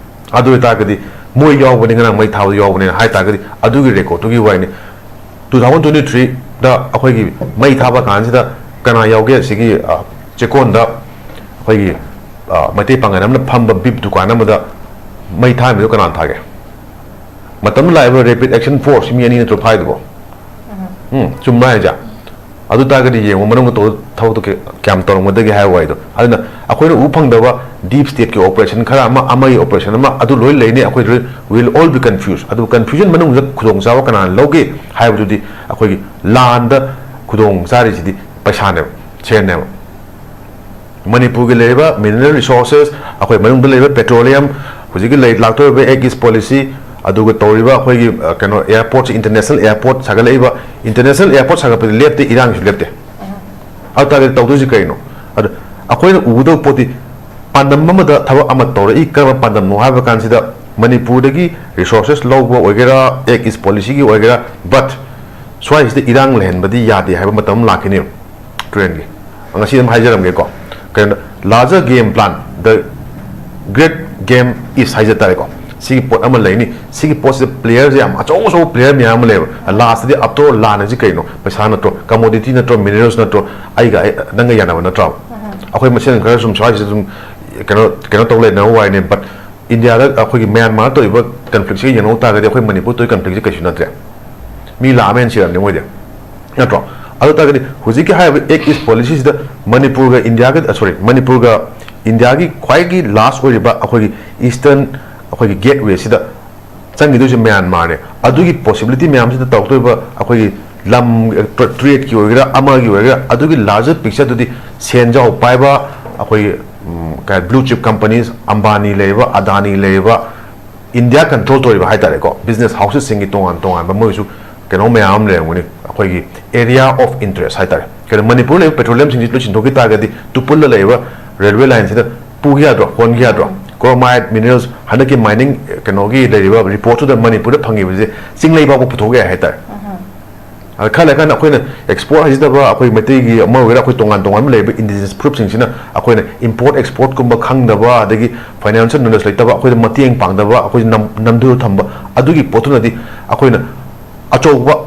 ꯑꯗꯨ ꯑꯣꯏꯇꯥꯔꯒꯗꯤ ꯃꯣꯏ ꯌꯥꯎꯕꯅꯤ, ꯉꯔꯥꯡ ꯃꯩ ꯊꯥꯕꯗ ꯌꯥꯎꯕꯅꯦꯅ ꯍꯥꯏ ꯇꯥꯔꯒꯗꯤ ꯑꯗꯨꯒꯤ record ꯇꯨꯒꯤ ꯋꯥꯔꯤꯅꯤ꯫ Two thousand twenty three ꯗ ꯑꯩꯈꯣꯏꯒꯤ ꯃꯩ ꯊꯥꯕ ꯀꯥꯟꯁꯤꯗ ꯀꯅꯥ ꯌꯥꯎꯒꯦ? ꯑꯁꯤꯒꯤ, ꯑ, ꯆꯦꯛꯀꯣꯟꯗ ꯑꯩꯈꯣꯏꯒꯤ, ꯑ, ꯃꯩꯇꯩ ꯄꯥꯡꯒꯜ ꯑꯃꯅ ꯐꯝꯕ ꯕꯤꯞ ꯗꯨꯀꯥꯟ ꯑꯃꯗ ꯃꯩ ꯊꯥꯔꯝꯃꯤꯗꯣ ꯀꯅꯥꯅ ꯊꯥꯒꯦ? ꯃꯇꯝꯗꯨꯗ ꯂꯥꯛꯏꯕ Rapid Action Force ꯃꯤ ꯑꯅꯤ ꯅꯠꯇ꯭ꯔꯣ ꯐꯥꯏꯗꯨꯕꯣ? ꯎꯝ, ꯆꯨꯝꯕ꯭ꯔꯥ ꯍꯥꯏꯁꯦ? ꯑꯗꯨ ꯇꯥꯔꯒꯗꯤ ꯌꯦꯡꯉꯨ, ꯃꯅꯨꯡꯗ ꯇꯧ-, ꯊꯕꯛꯇꯣ ꯀꯌꯥ-, ꯀꯌꯥꯝ ꯇꯧꯔꯝꯒꯗꯒꯦ ꯍꯥꯏꯕ ꯋꯥꯔꯤꯗꯣ꯫ ꯑꯗꯨꯅ ꯑꯩꯈꯣꯏꯅ ꯎꯕ ꯐꯪꯗꯕ deep stateꯀꯤ operation ꯈꯔ ꯑꯃ, ꯑꯃꯒꯤ operation ꯑꯃ, ꯑꯗꯨ ꯂꯣꯏ ꯂꯩꯅꯤ꯫ ꯑꯩꯈꯣꯏ will all be confused꯫ ꯑꯗꯨ confusion ꯃꯅꯨꯡꯗ ꯈꯨꯗꯣꯡꯆꯥꯕ ꯀꯅꯥꯅ ꯂꯧꯒꯦ ꯍꯥꯏꯕꯗꯨꯗꯤ ꯑꯩꯈꯣꯏꯒꯤ ꯂꯥꯟꯗ ꯈꯨꯗꯣꯡ ꯆꯥꯔꯤꯁꯤꯗꯤ ꯄꯩꯁꯥꯅꯦꯕ, ꯁꯦꯟꯅꯦꯕ꯫ ꯃꯅꯤꯄꯨꯔꯒꯤ ꯂꯩꯔꯤꯕ mineral resources, ꯑꯩꯈꯣꯏ ꯃꯅꯨꯡꯗ ꯂꯩꯔꯤꯕ petroleum, ꯍꯧꯖꯤꯛꯀꯤ ꯂꯩ-, ꯂꯥꯛꯇꯧꯔꯤꯕ Act East Policy, ꯑꯗꯨꯒ ꯇꯧꯔꯤꯕ ꯑꯩꯈꯣꯏꯒꯤ, ꯑ, ꯀꯩꯅꯣ, airportꯁꯤ, international airport ꯁꯥꯒꯠꯂꯛꯏꯕ, international airport ꯁꯥꯒꯠꯄꯗꯤ ꯂꯦꯞꯇꯦ, ꯏꯔꯥꯡꯁꯨ ꯂꯦꯞꯇꯦ꯫ ꯑꯗꯨ ꯇꯥꯔꯒꯗꯤ ꯇꯧꯗꯣꯏꯁꯤ ꯀꯩꯅꯣ? ꯑꯗꯣ ꯑꯩꯈꯣꯏꯅ ꯎꯒꯗꯧꯕ ꯄꯣꯠꯇꯤ ꯄꯥꯟꯗꯝ ꯑꯃꯗ ꯊꯕꯛ ꯑꯃ ꯇꯧꯔꯛꯏ, ꯀꯔꯝꯕ ꯄꯥꯟꯗꯝꯅꯣ ꯍꯥꯏꯕ ꯀꯥꯟꯁꯤꯗ ꯃꯅꯤꯄꯨꯔꯗꯒꯤ resources ꯂꯧꯕ ꯑꯣꯏꯒꯦꯔꯥ, Act East Policyꯒꯤ ꯑꯣꯏꯒꯦꯔꯥ, but ꯁ꯭ꯋꯥꯏꯁꯤꯗ ꯏꯔꯥꯡ ꯂꯩꯍꯟꯕꯗꯤ ꯌꯥꯗꯦ ꯍꯥꯏꯕ ꯃꯇꯝ ꯑꯃ ꯂꯥꯛꯈꯤꯅꯦꯕ꯫ ꯇ꯭ꯔꯦꯟꯒꯤ꯫ ꯉꯁꯤ ꯑꯗꯨꯝ ꯍꯥꯏꯖꯔꯝꯒꯦꯀꯣ꯫ ꯀꯩꯅꯣ, larger game plan, the great game is ꯍꯥꯏꯖ ꯇꯥꯔꯦꯀꯣ꯫ ꯁꯤꯒꯤ ꯄꯣꯠ ꯑꯃ ꯂꯩꯅꯤ꯫ ꯁꯤꯒꯤ ꯄꯣꯠꯁꯤꯗ playerꯁꯦ ꯌꯥꯝ ꯑꯆꯧ ꯑꯆꯧꯕ player ꯃꯌꯥꯝ ꯑꯃ ꯂꯩꯌꯦꯕ꯫ Lastꯇꯗꯤ after all ꯂꯥꯟ ꯍꯥꯏꯁꯤ ꯀꯩꯅꯣ? ꯄꯩꯁꯥ ꯅꯠꯇ꯭ꯔꯣ? Commodity ꯅꯠꯇ꯭ꯔꯣ? Minerals ꯅꯠꯇ꯭ꯔꯣ? ꯑꯩꯒ ꯑꯩ, ꯅꯪꯒ ꯌꯥꯅꯕ ꯅꯠꯇ꯭ꯔꯣ? ꯑꯩꯈꯣꯏ ꯃꯁꯦꯟ ꯈꯔ ꯁꯨꯝ ꯁ꯭ꯋꯥꯏꯁꯤꯗ ꯁꯨꯝ ꯀꯩꯅꯣ, ꯀꯩꯅꯣ ꯇꯧ ꯂꯩꯅꯕ ꯋꯥꯔꯤꯅꯦ꯫ But ꯏꯟꯗꯤꯌꯥꯗ ꯑꯩꯈꯣꯏꯒꯤ ꯃ꯭ꯌꯥꯟꯃꯥꯔ ꯇꯧꯔꯤꯕ conflictꯁꯤꯒ ꯌꯦꯡꯅꯧ ꯇꯥꯔꯒꯗꯤ ꯑꯩꯈꯣꯏ ꯃꯅꯤꯄꯨꯔ ꯇꯧꯔꯤ conflictꯁꯤ ꯀꯩꯁꯨ ꯅꯠꯇ꯭ꯔꯦ꯫ ꯃꯤ ꯂꯥꯛ ꯑꯃ ꯍꯦꯟꯅ ꯁꯤꯔꯝꯅꯤ ꯃꯣꯏꯗꯤ, ꯅꯠꯇ꯭ꯔꯣ? ꯑꯗꯨ ꯇꯥꯔꯒꯗꯤ ꯍꯧꯖꯤꯛꯀꯤ ꯍꯥꯏꯔꯤꯕ Act East Policyꯁꯤꯗ ꯃꯅꯤꯄꯨꯔꯒ ꯏꯟꯗꯤꯌꯥꯒ, sorry, ꯃꯅꯤꯄꯨꯔꯒ ꯏꯟꯗꯤꯌꯥꯒꯤ ꯈ꯭ꯋꯥꯏꯒꯤ last ꯑꯣꯏꯔꯤꯕ ꯑꯩꯈꯣꯏꯒꯤ eastern, ꯑꯩꯈꯣꯏꯒꯤ gatewayꯁꯤꯗ ꯆꯪꯈꯤꯗꯣꯏꯁꯦ ꯃ꯭ꯌꯥꯟꯃꯥꯔꯅꯦ꯫ ꯑꯗꯨꯒꯤ possibility ꯃꯌꯥꯝꯁꯤꯗ ꯇꯧꯔꯛꯇꯣꯏꯕ ꯑꯩꯈꯣꯏꯒꯤ ꯂꯝ, ꯇ꯭ꯔꯦꯗꯀꯤ ꯑꯣꯏꯒꯦꯔꯥ, ꯑꯃꯒꯤ ꯑꯣꯏꯒꯦꯔꯥ, ꯑꯗꯨꯒꯤ larger pictureꯗꯨꯗꯤ ꯁꯦꯟꯖꯥꯎ ꯄꯥꯏꯕ ꯑꯩꯈꯣꯏꯒꯤ, ꯎꯝ, ꯀꯩ, blue chip companies, ꯑꯝꯕꯥꯅꯤ ꯂꯩꯔꯤꯕ, ꯑꯗꯥꯅꯤ ꯂꯩꯔꯤꯕ, ꯏꯟꯗꯤꯌꯥ control ꯇꯧꯔꯤꯕ ꯍꯥꯏꯇꯥꯔꯦꯀꯣ, business houseꯁꯤꯡꯒꯤ ꯇꯣꯉꯥꯟ ꯇꯣꯉꯥꯟꯕ ꯃꯣꯏꯁꯨ ꯀꯩꯅꯣ ꯃꯌꯥꯝ ꯑꯃ ꯂꯩꯔꯝꯒꯅꯤ, ꯑꯩꯈꯣꯏꯒꯤ area of interest ꯍꯥꯏꯇꯥꯔꯦ꯫ ꯀꯩꯅꯣ, ꯃꯅꯤꯄꯨꯔ ꯂꯩꯕ petroleumꯁꯤꯡꯁꯤ ꯂꯣꯏ ꯁꯤꯟꯗꯣꯛꯈꯤ ꯇꯥꯔꯒꯗꯤ ꯇꯨꯄꯨꯜꯗ ꯂꯩꯔꯤꯕ railway lineꯁꯤꯗ ꯄꯨꯈꯤ ꯌꯥꯗ꯭ꯔꯣ, ꯍꯣꯟꯈꯤ ꯌꯥꯗ꯭ꯔꯣ? Chromite minerals ꯍꯟꯗꯛꯀꯤ mining ꯀꯩꯅꯣꯒꯤ ꯂꯩꯔꯤꯕ reportꯁꯤꯗ ꯃꯅꯤꯄꯨꯔꯗ ꯐꯪꯉꯤꯕꯁꯦ ꯆꯤꯡꯂꯩ ꯐꯥꯎꯕ ꯄꯨꯊꯣꯛ ꯌꯥꯏ ꯍꯥꯏꯇꯥꯔꯦ꯫ ꯑꯗ ꯈꯔ ꯂꯩꯔꯀꯥꯟꯗ ꯑꯩꯈꯣꯏꯅ export ꯍꯥꯏꯖꯗꯕ ꯑꯩꯈꯣꯏ ꯃꯩꯇꯩꯒꯤ ꯑꯃ ꯑꯣꯏꯒꯦꯔꯥ, ꯑꯩꯈꯣꯏ ꯇꯣꯉꯥꯟ ꯇꯣꯉꯥꯟꯕ ꯂꯩꯔꯤꯕ indigenous groupꯁꯤꯡꯁꯤꯅ ꯑꯩꯈꯣꯏꯅ import exportꯀꯨꯝꯕ ꯈꯪꯗꯕ, ꯑꯗꯒꯤ financial knowledge ꯂꯩꯇꯕ, ꯑꯩꯈꯣꯏꯗ ꯃꯇꯦꯡ ꯄꯥꯡꯗꯕ, ꯑꯩꯈꯣꯏꯗ ꯅꯝ-, ꯅꯝꯊꯨꯗ ꯊꯝꯕ, ꯑꯗꯨꯒꯤ ꯄꯣꯠꯇꯨꯅꯗꯤ ꯑꯩꯈꯣꯏꯅ ꯑꯆꯧꯕ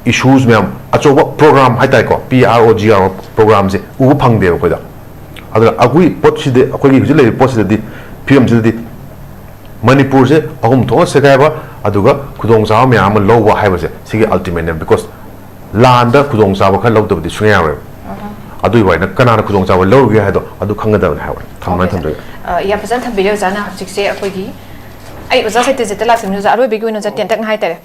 issues ꯃꯌꯥꯝ, ꯑꯆꯧꯕ program ꯍꯥꯏꯇꯥꯔꯦꯀꯣ, P R O G R O programꯁꯦ ꯎꯕ ꯐꯪꯗꯦꯕ ꯑꯩꯈꯣꯏꯗ꯫ ꯑꯗꯨꯅ ꯑꯩꯈꯣꯏ ꯄꯣꯠꯁꯤꯗꯤ, ꯑꯩꯈꯣꯏꯒꯤ ꯍꯧꯖꯤꯛ ꯂꯩꯔꯤꯕ ꯄꯣꯠꯁꯤꯗꯗꯤ, ꯐꯤꯕꯝꯁꯤꯗꯗꯤ ꯃꯅꯤꯄꯨꯔꯁꯦ ꯑꯍꯨꯝ ꯊꯣꯛꯅ ꯁꯦꯒꯥꯏꯕ, ꯑꯗꯨꯒ ꯈꯨꯗꯣꯡꯆꯥꯕ ꯃꯌꯥꯝ ꯑꯃ ꯂꯧꯕ ꯍꯥꯏꯕꯁꯦ ꯁꯤꯒꯤ ultimateꯅꯦ꯫ Because ꯂꯥꯟꯗ ꯈꯨꯗꯣꯡꯆꯥꯕ ꯈꯔ ꯂꯧꯗꯕꯗꯤ ꯁꯨꯡꯌꯥ ꯌꯥꯔꯣꯏꯕ꯫ ꯑꯗꯨꯒꯤ ꯋꯥꯔꯤꯅ ꯀꯅꯥꯅ ꯈꯨꯗꯣꯡꯆꯥꯕ ꯂꯧꯔꯨꯒꯦ ꯍꯥꯏꯗꯣ ꯑꯗꯨ ꯈꯪꯒꯗꯕꯅꯤ ꯍꯥꯏꯕ ꯋꯥꯅꯤ꯫ ꯊꯝꯃꯥꯏꯅ ꯊꯝꯖꯒꯦ꯫ ꯑ, ꯌꯥꯝ ꯐꯖꯅ ꯊꯝꯕꯤꯔꯦ ꯑꯣꯖꯥꯅ꯫ ꯍꯧꯖꯤꯛꯁꯦ ꯑꯩꯈꯣꯏꯒꯤ, ꯑꯩ ꯑꯣꯖꯥ ꯁꯥꯍꯤꯇ꯭ꯌꯖꯤꯠꯇ ꯂꯥꯛꯆꯅꯤꯡꯉꯤ ꯑꯣꯖꯥ, ꯑꯔꯣꯏꯕꯒꯤ ꯑꯣꯏꯅ ꯑꯣꯖꯥ ꯇꯦꯟꯇꯛꯅ ꯍꯥꯏꯇꯥꯔꯦ꯫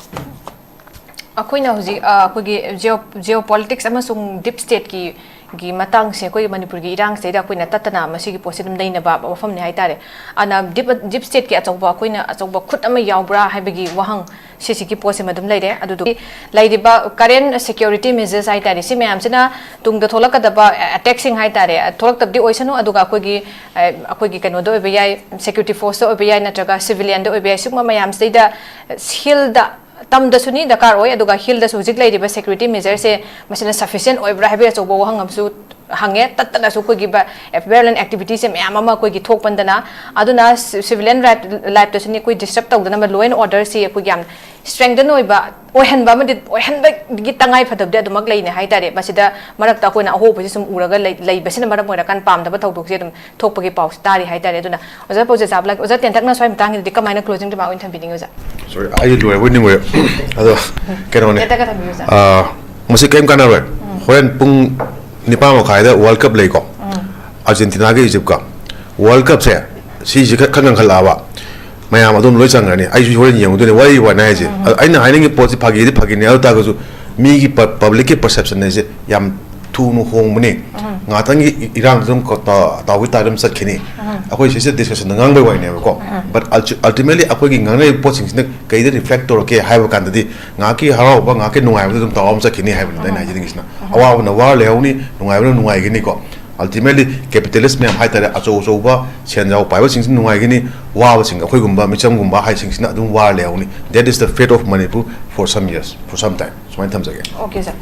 ꯑꯩꯈꯣꯏꯅ ꯍꯧꯖꯤꯛ, ꯑ, ꯑꯩꯈꯣꯏꯒꯤ geo-, geopolitics ꯑꯃꯁꯨꯡ deep stateꯀꯤ ꯒꯤ ꯃꯇꯥꯡꯁꯦ ꯑꯩꯈꯣꯏꯒꯤ ꯃꯅꯤꯄꯨꯔꯒꯤ ꯏꯔꯥꯡꯁꯤꯗꯩꯗ ꯑꯩꯈꯣꯏꯅ ꯇꯠꯇꯅ ꯃꯁꯤꯒꯤ ꯄꯣꯠꯁꯦ ꯑꯗꯨꯝ ꯅꯩꯅꯕ ꯃꯐꯝꯅꯤ ꯍꯥꯏꯇꯥꯔꯦ꯫ ꯑꯗꯨꯅ deep, deep stateꯀꯤ ꯑꯆꯧꯕ, ꯑꯩꯈꯣꯏꯅ ꯑꯆꯧꯕ ꯈꯨꯠ ꯑꯃ ꯌꯥꯎꯕ꯭ꯔꯥ ꯍꯥꯏꯕꯒꯤ ꯋꯥꯍꯪ ꯁꯤꯁꯤꯒꯤ ꯄꯣꯠꯁꯤꯃ ꯑꯗꯨꯝ ꯂꯩꯔꯦ꯫ ꯑꯗꯨꯗꯨꯒꯤ ꯂꯩꯔꯤꯕ current security measures ꯍꯥꯏꯇꯥꯔꯦ, ꯁꯤ ꯃꯌꯥꯝꯁꯤꯅ ꯇꯨꯡꯗ ꯊꯣꯛꯂꯛꯀꯗꯕ attacking ꯍꯥꯏꯇꯥꯔꯦ, ꯊꯣꯛꯂꯛꯇꯕꯗꯤ ꯑꯣꯏꯁꯅꯨ, ꯑꯗꯨꯒ ꯑꯩꯈꯣꯏꯒꯤ, ꯑ, ꯑꯩꯈꯣꯏꯒꯤ ꯀꯩꯅꯣꯗ ꯑꯣꯏꯕ ꯌꯥꯏ, security forceꯇ ꯑꯣꯏꯕ ꯌꯥꯏ, ꯅꯠꯇ꯭ꯔꯒ civilianꯗ ꯑꯣꯏꯕ ꯌꯥꯏ, ꯁꯤꯒꯨꯝꯕ ꯃꯌꯥꯝꯁꯤꯗꯩꯗ ꯍꯤꯜꯗ ꯇꯝꯗꯁꯨꯅꯤ ꯗꯔꯀꯥꯔ ꯑꯣꯏ, ꯑꯗꯨꯒ ꯍꯤꯜꯗꯁꯨ ꯍꯧꯖꯤꯛ ꯂꯩꯔꯤꯕ security measureꯁꯦ ꯃꯁꯤꯅ sufficient ꯑꯣꯏꯕ꯭ꯔꯥ ꯍꯥꯏꯕꯒꯤ ꯑꯆꯧꯕ ꯋꯥꯍꯪ ꯑꯃꯁꯨ ꯍꯪꯉꯦ꯫ ꯇꯠꯇꯅꯁꯨ ꯑꯩꯈꯣꯏꯒꯤ ꯕ-, violent activityꯁꯦ ꯃꯌꯥꯝ ꯑꯃ ꯑꯩꯈꯣꯏꯒꯤ ꯊꯣꯛꯄꯟꯗꯅ, ꯑꯗꯨꯅ ꯁꯤ-, civilian right, lifeꯇꯁꯨꯅꯤ ꯑꯩꯈꯣꯏ disturb ꯇꯧꯗꯅꯕ law and orderꯁꯤ ꯑꯩꯈꯣꯏꯒꯤ ꯌꯥꯝ strengthen ꯑꯣꯏꯕ, ꯑꯣꯏꯍꯟꯕ ꯑꯃꯗꯤ, ꯑꯣꯏꯍꯟꯕꯒꯤ ꯇꯉꯥꯏ ꯐꯗꯕꯗꯤ ꯑꯗꯨꯃꯛ ꯂꯩꯅꯦ ꯍꯥꯏꯇꯥꯔꯦ꯫ ꯃꯁꯤꯗ ꯃꯔꯛꯇ ꯑꯩꯈꯣꯏꯅ ꯑꯍꯣꯕꯁꯤ ꯁꯨꯝ ꯎꯔꯒ ꯂꯩ-, ꯂꯩꯕꯁꯤꯅ ꯃꯔꯝ ꯑꯣꯏꯔꯀꯥꯟꯗ ꯄꯥꯝꯗꯕ ꯊꯧꯗꯣꯛꯁꯦ ꯑꯗꯨꯝ ꯊꯣꯛꯄꯒꯤ ꯄꯥꯎꯁꯦ ꯇꯥꯔꯤ ꯍꯥꯏꯇꯥꯔꯦ꯫ ꯑꯗꯨꯅ ꯑꯣꯖꯥ ꯄꯥꯎꯖꯦ ꯆꯥꯕ ꯂꯥꯛ-, ꯑꯣꯖꯥ ꯇꯦꯟꯇꯛꯅ ꯁ꯭ꯋꯥꯏ ꯃꯇꯥꯡꯒꯤꯗꯗꯤ ꯀꯃꯥꯏꯅ closing remark ꯑꯣꯏꯅ ꯊꯝꯕꯤꯅꯤꯡꯉꯤ ꯑꯣꯖꯥ? Sorry, ꯑꯩ ꯂꯣꯏꯕꯣꯏ ꯅꯤꯡꯉꯨꯔꯦ꯫ ꯑꯗꯣ ꯀꯩꯅꯣꯅꯦ, ꯇꯦꯟꯇꯛꯅ ꯊꯝꯕꯤꯌꯨ ꯑꯣꯖꯥ꯫ ꯑꯥ, ꯃꯁꯤ ꯀꯔꯤꯝ ꯀꯥꯟꯅꯔꯣꯏ꯫ ꯍꯣꯔꯦꯟ ꯄꯨꯡ ꯅꯤꯄꯥꯟ ꯃꯈꯥꯏꯗ World Cup ꯂꯩꯀꯣ, Argentinaꯒ Egyptꯀ꯫ World Cupꯁꯦ ꯁꯤꯁꯦ ꯈꯔ, ꯈꯔ ꯉꯟꯈꯠꯂꯛꯑꯕ ꯃꯌꯥꯝ ꯑꯗꯨꯝ ꯂꯣꯏ ꯆꯪꯈ꯭ꯔꯅꯤ꯫ ꯑꯩꯁꯨ ꯍꯣꯔꯦꯟ ꯌꯦꯡꯉꯨꯗꯣꯏꯅꯦ, ꯋꯥꯔꯤ ꯋꯥꯅꯤ ꯍꯥꯏꯁꯦ꯫ ꯑꯗ ꯑꯩꯅ ꯍꯥꯏꯅꯤꯡꯉꯤ ꯄꯣꯠꯁꯤ ꯐꯥꯒꯤꯗꯤ ꯐꯥꯒꯤꯅꯤ, ꯑꯗꯨ ꯇꯥꯔꯒꯁꯨ ꯃꯤꯒꯤ ꯄ-, publicꯀꯤ perception ꯍꯥꯏꯁꯦ ꯌꯥꯝ ꯊꯨꯅ ꯍꯣꯡꯕꯅꯤ꯫ ꯉꯥꯏꯍꯥꯛꯇꯪꯒꯤ ꯏ-, ꯏꯔꯥꯡꯗꯨ ꯑꯗꯨꯝ ꯀ-, ꯇ-, ꯇꯥꯎꯒꯤ ꯇꯥꯏꯞꯇ ꯑꯗꯨꯝ ꯆꯠꯈꯤꯅꯤ꯫ ꯑꯩꯈꯣꯏ ꯁꯤꯁꯦ discussionꯗ ꯉꯥꯡꯕꯩ ꯋꯥꯔꯤꯅꯦꯕꯀꯣ꯫ But ulti-, ultimately ꯑꯩꯈꯣꯏꯒꯤ ꯉꯥꯡꯅꯔꯤꯕ ꯄꯣꯠꯁꯤꯡꯁꯤꯅ ꯀꯩꯗ reflect ꯇꯧꯔꯛꯀꯦ ꯍꯥꯏꯕ ꯀꯥꯟꯗꯗꯤ ꯉꯥꯏꯍꯥꯛꯀꯤ ꯍꯔꯥꯎꯕ, ꯉꯥꯏꯍꯥꯛꯀꯤ ꯅꯨꯡꯉꯥꯏꯕꯗ ꯑꯗꯨꯝ ꯇꯥꯎ ꯑꯃ ꯆꯠꯈꯤꯅꯤ ꯍꯥꯏꯕꯅꯤꯗ ꯑꯩꯅ ꯍꯥꯏꯖꯅꯤꯡꯉꯤꯁꯤꯅ꯫ ꯑꯋꯥꯕꯅ ꯋꯥꯔ ꯂꯩꯍꯧꯅꯤ, ꯅꯨꯡꯉꯥꯏꯕꯅ ꯅꯨꯡꯉꯥꯏꯒꯅꯤꯀꯣ꯫ Ultimately capitalist ꯃꯌꯥꯝ ꯍꯥꯏꯇꯥꯔꯦ, ꯑꯆꯧ ꯑꯆꯧꯕ ꯁꯦꯟꯖꯥꯎ ꯄꯥꯏꯕꯁꯤꯡꯁꯤꯅ ꯅꯨꯡꯉꯥꯏꯒꯅꯤ, ꯋꯥꯕꯁꯤꯡ ꯑꯩꯈꯣꯏꯒꯨꯝꯕ ꯃꯤꯆꯝꯒꯨꯝꯕ ꯍꯥꯏꯁꯤꯡꯁꯤꯅ ꯑꯗꯨꯝ war ꯂꯩꯍꯧꯅꯤ꯫ That is the fate of Manipur for some years, for some time꯫ ꯁꯨꯃꯥꯏꯅ ꯊꯝꯖꯒꯦ꯫ Okay ꯁꯥꯔ꯫